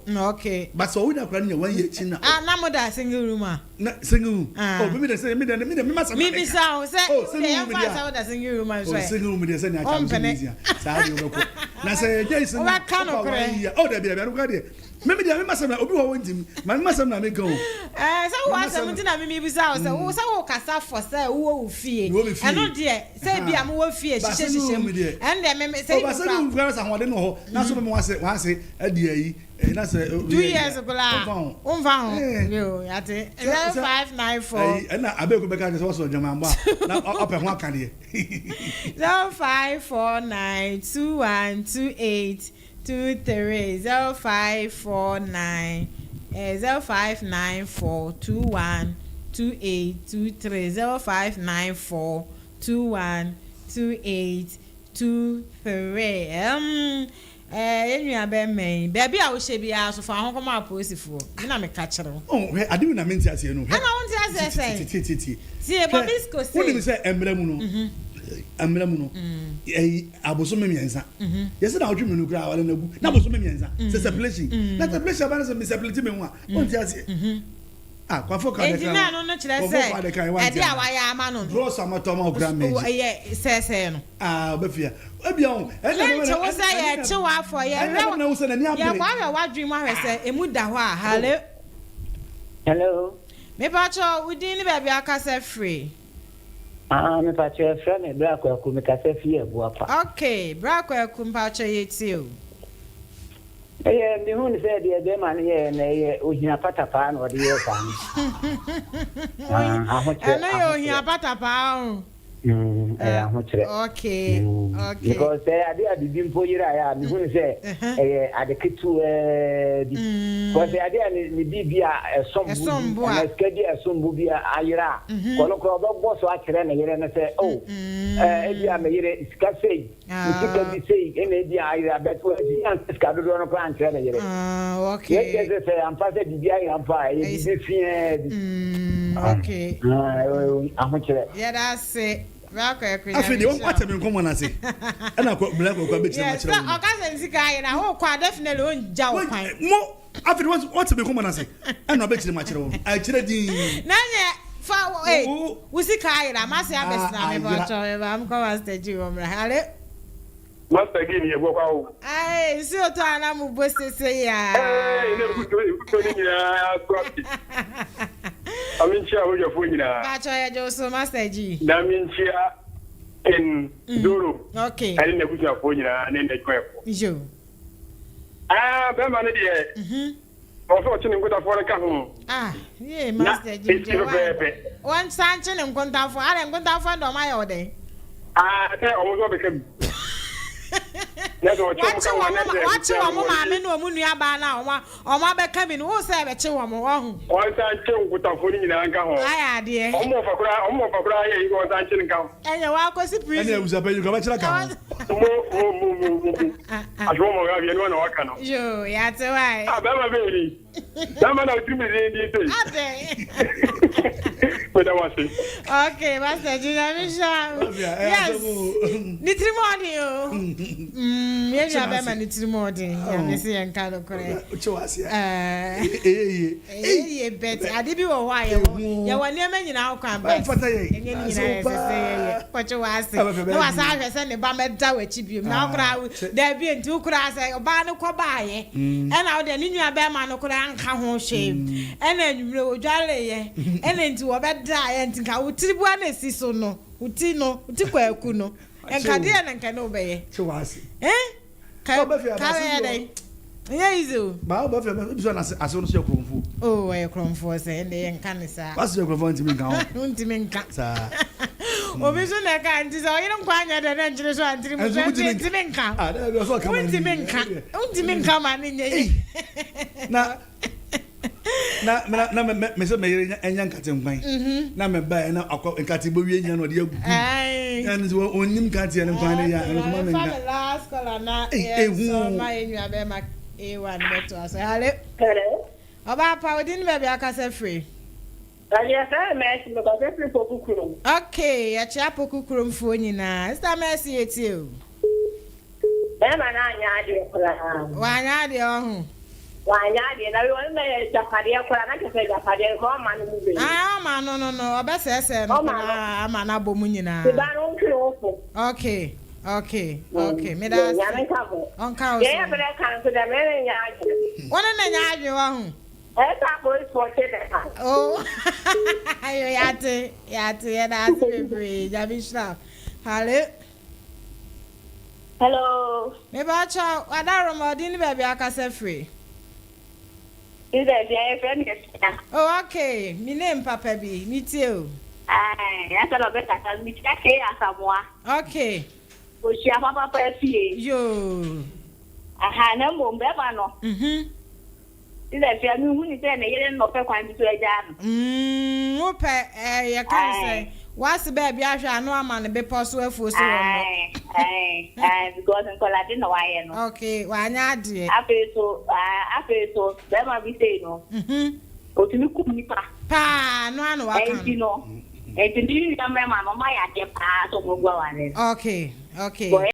But sɛ ɔwo ne akora ne yɛ one year akyi na Ah, na mo da single room a. Na single room. Ah. Oh, mi de sɛ mi ma sɛ. Mi bisa wo sɛ Oh, single deɛ room yɛmfa deɛ. sɛ wo da single room a nso Oh, ɛ. single room deɛ sɛ ne aka mi Ɔmpene. 6 saa deɛ wobɛkɔ na sɛ ɛgya yi single Wobɛka wopa nokorɛ. one year. Oh, dabi dabi, anokora deɛ me deɛ me ma sɛm na obi wɔ hɔ ntim ma me ma sɛm na me ka o. Ɛɛ, sɛ wo Mama asɛm sɛm- nti na mi bisa wo sɛ wo sɛ wo kasa fɔ sɛ wowɔ wo fie. Mewɔ me fie. Ɛno deɛ sɛ ebi a mowɔ fie Ba hyehyɛ single hyehyɛ room mu. deɛ. Ɛno deɛ me sɛ Oh, ebi ba single room kura kura sɛ ahoɔden wɔ hɔ na so me wase wase ɛdi ayi na sɛ 2 years koraa Ɔmfa ho. womfa ho. Eh. Yo, yate 0594. Ɛyi ɛna abɛɛko bɛka kyerɛ sɛ wɔsɔ dwamambɔ a na ɔpɛ ho aka deɛ. 0549212823, 0549 0594212823, 0594212823. Yɛn nua bɛrima yi, baabi a wohyɛ biara so, fa ho kɔma apolisifoɔ mi na meka kyerɛ wo. Oh, hwɛ ade mi na mi nti aseɛ no. Ɛna wo nte aseɛ sɛn? Tie tie tie. Tie, Bobisco se. Wonim sɛ mmerɛ mu no, mmerɛ mu no, ɛyi abosome 3 yɛsɛ na ɔtwe mmienu koraa awale no agu na abosome 3 sɛ separation na separation aba no sɛ me separate me ho a wonte aseɛ. Ah, kwafo ka Enti na ɛno no kyerɛ sɛ ɛde a wayɛ ama no no. Drɔs amatɔ ma okura mɛgye. Ɛyɛ sɛɛsɛɛ no. Ah, ɔbɛfia ebia ho. Lɛnkye wo sɛ yɛkye wo afɔ ɛna yɛhwɛ na wo sɛ n'ani abere. Yɛkɔ ahwɛ w'adwene mu ahwɛ sɛ emu da hɔ a. Hello. Hello. Mepakyɛ, wo din ne baabi akasa firi. Ah, mepakyɛ, ɛfrɛ me Bra Kwaku, mekasa fie Abuapa. Okay, Bra Kwaku, mpakyɛ, yɛtie o. Ɛyɛ mehu ne sɛ deɛ bɛrima no yɛɛ no ɛyɛ ohia patapaa na ɔde yɛɛ saa no. Ah, ahokyerɛ. Ɛno yɛ ohia patapaa o. Ɛyɛ ahokyerɛ. Because sɛ ade a bibi mpo yeraeɛ a, mehu ne sɛ ɛyɛ ade ketewaa bi. Because sɛ ade a ne biribi a ɛsom Ɛsom bo bo bi a. anaa sika bi a ɛsom bo bi a ayera a, kɔno koraa ɔbɛbɔ so akyerɛ ne yere no sɛ, oh, ebi a me yere sika sei, me sika bi sei ɛna ebi a ayera, but wɔntumi anka sika dodoɔ no koraa ankyerɛ ne yere. Yɛkyerɛ sɛ ampa sɛ biribi ayera mpo a, ɛyɛ biribi fiaa bi. Ah, ahokyerɛ. Yɛda ase, Bra Kwaku. Afei deɛ wɔn atɛ mi nkɔmɔ n'ase ɛna kɔ Bra Kwaku abɛkyerɛ mu Yes, akyerɛ sɛ wɔn. ɔka sɛ ne sika ayera, wokɔ a definitely ɔngya wo kwan. Mo afei deɛ wɔn mi nkɔmɔ n'ase ɛna ɔbɛkyerɛ mu akyerɛ wɔn akyerɛ din. Na nyɛ fa ee wo sika ayera mase abɛsena me Ayera. bɔtɔ me ba mkɔ Master G wɔ mmra. Hello. Master G ni yɛ bɔ kwa o. Ayi, nsuo tɔ a na mo bɔ sese ya. Ɛɛ, ne nkuto nkuto ne nyinaa so ase. Ame nkyia abadwafoɔ nyinaa. Bàtchɔ, yɛ jɔ so, Master G. Na me nkyia Ken Zoro Okay. ɛne n'abusuafoɔ nyinaa ne n'adwumayɛfoɔ. Yo. Ah, bɛrima no deɛ, ɔwɔ sɛ ɔkye ne nkotafoɔ no ka ho. Ah, yee, Na Master Jim ɛsi pɛpɛɛpɛ. Wɔn san kye ne nkontafoɔ. Ada nkontafoɔ de ɔmo ayɛ ɔdɛn? Ah, sɛ ɔmo nso ɔbɛka bi. Na sɛ ɔkye ɔmo Wakye ka ho a, wɔn na sɛ wakye abusua no wɔn wɔ maame ne wɔn nua baa na wɔn abɛka bi no, wo sɛ ɛbɛkye wɔn ɔho. Ɔnsan kye nkotafoɔ no nyinaa nka ho. Ayɛ adeɛ. Ɔmo ɔfa koraa yɛ yi sɛ ɔnsan kye no nka ho. Ɛnyɛ wakɔsi Ɛne prison. abusua panyin kora bɛkyerɛ ka ho. Mo mo mo mo mo mo. Ahwɛ wɔn ɔyɛ no na waka no. Yo, yate wae. Ah, bɛrima bɛyɛ ni. Bɛrima na otiri mi di di sei. Adɛn. Meda wase. Okay, Master Jim, nyame hyira wo. Mafia, ɛyɛ Yes. asɛm o. Ne tirim ɔden o. Yɛn nua bɛrima ne tirim ɔden. Nyame sɛ yɛn ka nokorɛ. Wokyɛ wɔ aseɛ. Ɛɛ. Ɛyɛ yie. Ɛyɛ yie bet ade bi wɔ hɔ a yɛwɔ Ehu. yɛwɔ nneɛma nyinaa ho kwan bet Ɛmfata yɛn. ɛnyɛ ne nyinaa yɛ sɛ sɛ yɛyɛ kɔkye wɔ ase Ɛbɛfɛ bɛyɛ na wasa bi. ahwɛ sɛ ne ba mɛda w'akyi biom na Ah, wokora daabi nti wokora sɛ ɔbaa no kɔ baayɛ ɛna wode ne nua bɛrima no koraa nka ho hwee, ɛna anwummerɛ wɔdwareyɛ, ɛna nti wɔbɛdaeɛ, nti nka wo tiriboa no esi so no, wo ti no, wo ti kwaku no, nka deɛ na nka ne wobɛyɛ. Kyɛ wɔ ase. Eh? Ka Ɔbɛfɛ ka abase bɛyɛ bi dɛn? Ɛnyɛ easy o. Baa ɔbɛfɛ ebi sɔ na ase no so yɛ kurɔnfo. Oh, ɔyɛ kurɔmfoɔ sɛ ɛnde yɛnka ne saa. Wase yɛ kurɔnfo ntumi nka ho. Wontumi nka. Saa. Obi nso na ɛka nti sɛ ɔyere nkɔ anyɛ dɛ na nkyere so antiri mu Ɛnso so wontumi ntumi nka. Ah, dɛ bi ɔsɔ ɔka ma ne Wontumi yie. nka. Wontumi nka ma ne nyɛ yie. Na me sɛ mɛyere ɛnya nkate nkwan na mɛ ba yɛ na akɔ nkate bɔ wie nya na ɔde agu. Ayi. Ɛno nso ɔnim nkateɛ no nkwan ne yɛ ɛno nso ma me Fa nka. me last caller na Ei, yɛ ehu. sɔ ma yɛ nua bɛrima A1 bɛto aso. Hello. Hello. Ɔbaa pa, odi ne baabi akasa firi? Ɛdeɛ sɛ Mercy, mekɔsɛ firi Poku kurom. Okay, yɛkyea Poku kuromfoɔ nyinaa. Sister Mercy, yɛtie o. Bɛrima no anyɛ adeɛ koraa. Wanyɛ adeɛ ɔho. Wanyɛ adeɛ na wɔn mɛ agyapadeɛ koraa na kyerɛ sɛ agyapadeɛ nka ɔma no mu bɛyi. Ah, ɔma no, ɔbɛsɛɛsɛɛ no Ɔma no. koraa ama no abɔ mu nyinaa. Ti ba no ntwere wo fo. Okay, meda ase. Nyame nka mo. Ɔnka wo Deɛ yɛ so. bɛrɛ ka nso dɛ mɛrɛ nyɛ adwene. Wɔne na nyɛ adwene wɔ ho. Ɛsɛ apolisifoɔ kye ne ka. Oh, ayo, yate, yate, yɛda ase bebree. Nyame hyira wo. Hello. Hello. Meba kyɛw, wadaroma, ɔde ne baabi akasa firi? Ndɛ deɛ yɛfrɛ no Ɛfia. Oh, okay, me name papa bi, me tie o. Ayi, yasɛ na ɔbɛkasa metia kee Asamoa. Okay. Ohyia papapa afie. Yoo. Aha, na mmom bɛrima no. Ndɛ fia mehu ne sɛ ne yere no na ɔpɛ kwan bi so agyaa no. Wopɛ yɛka ne sɛ wase baabi ahwɛ ano ama ne bepɔ so afuo so wɔ no. Ayi, ayi, ayi, because nkɔlade na wayɛ no. Okay, wanyɛ adeɛ. Afei so, afei so bɛrima bi sei no. Otumi kum nipa. Paa no ano waka Ɛnti no. no, ɛnti ne nua mmarima no ɔmo ayɛ adeɛ paa sɛ ɔmo gu aware no. Okay. Bɔ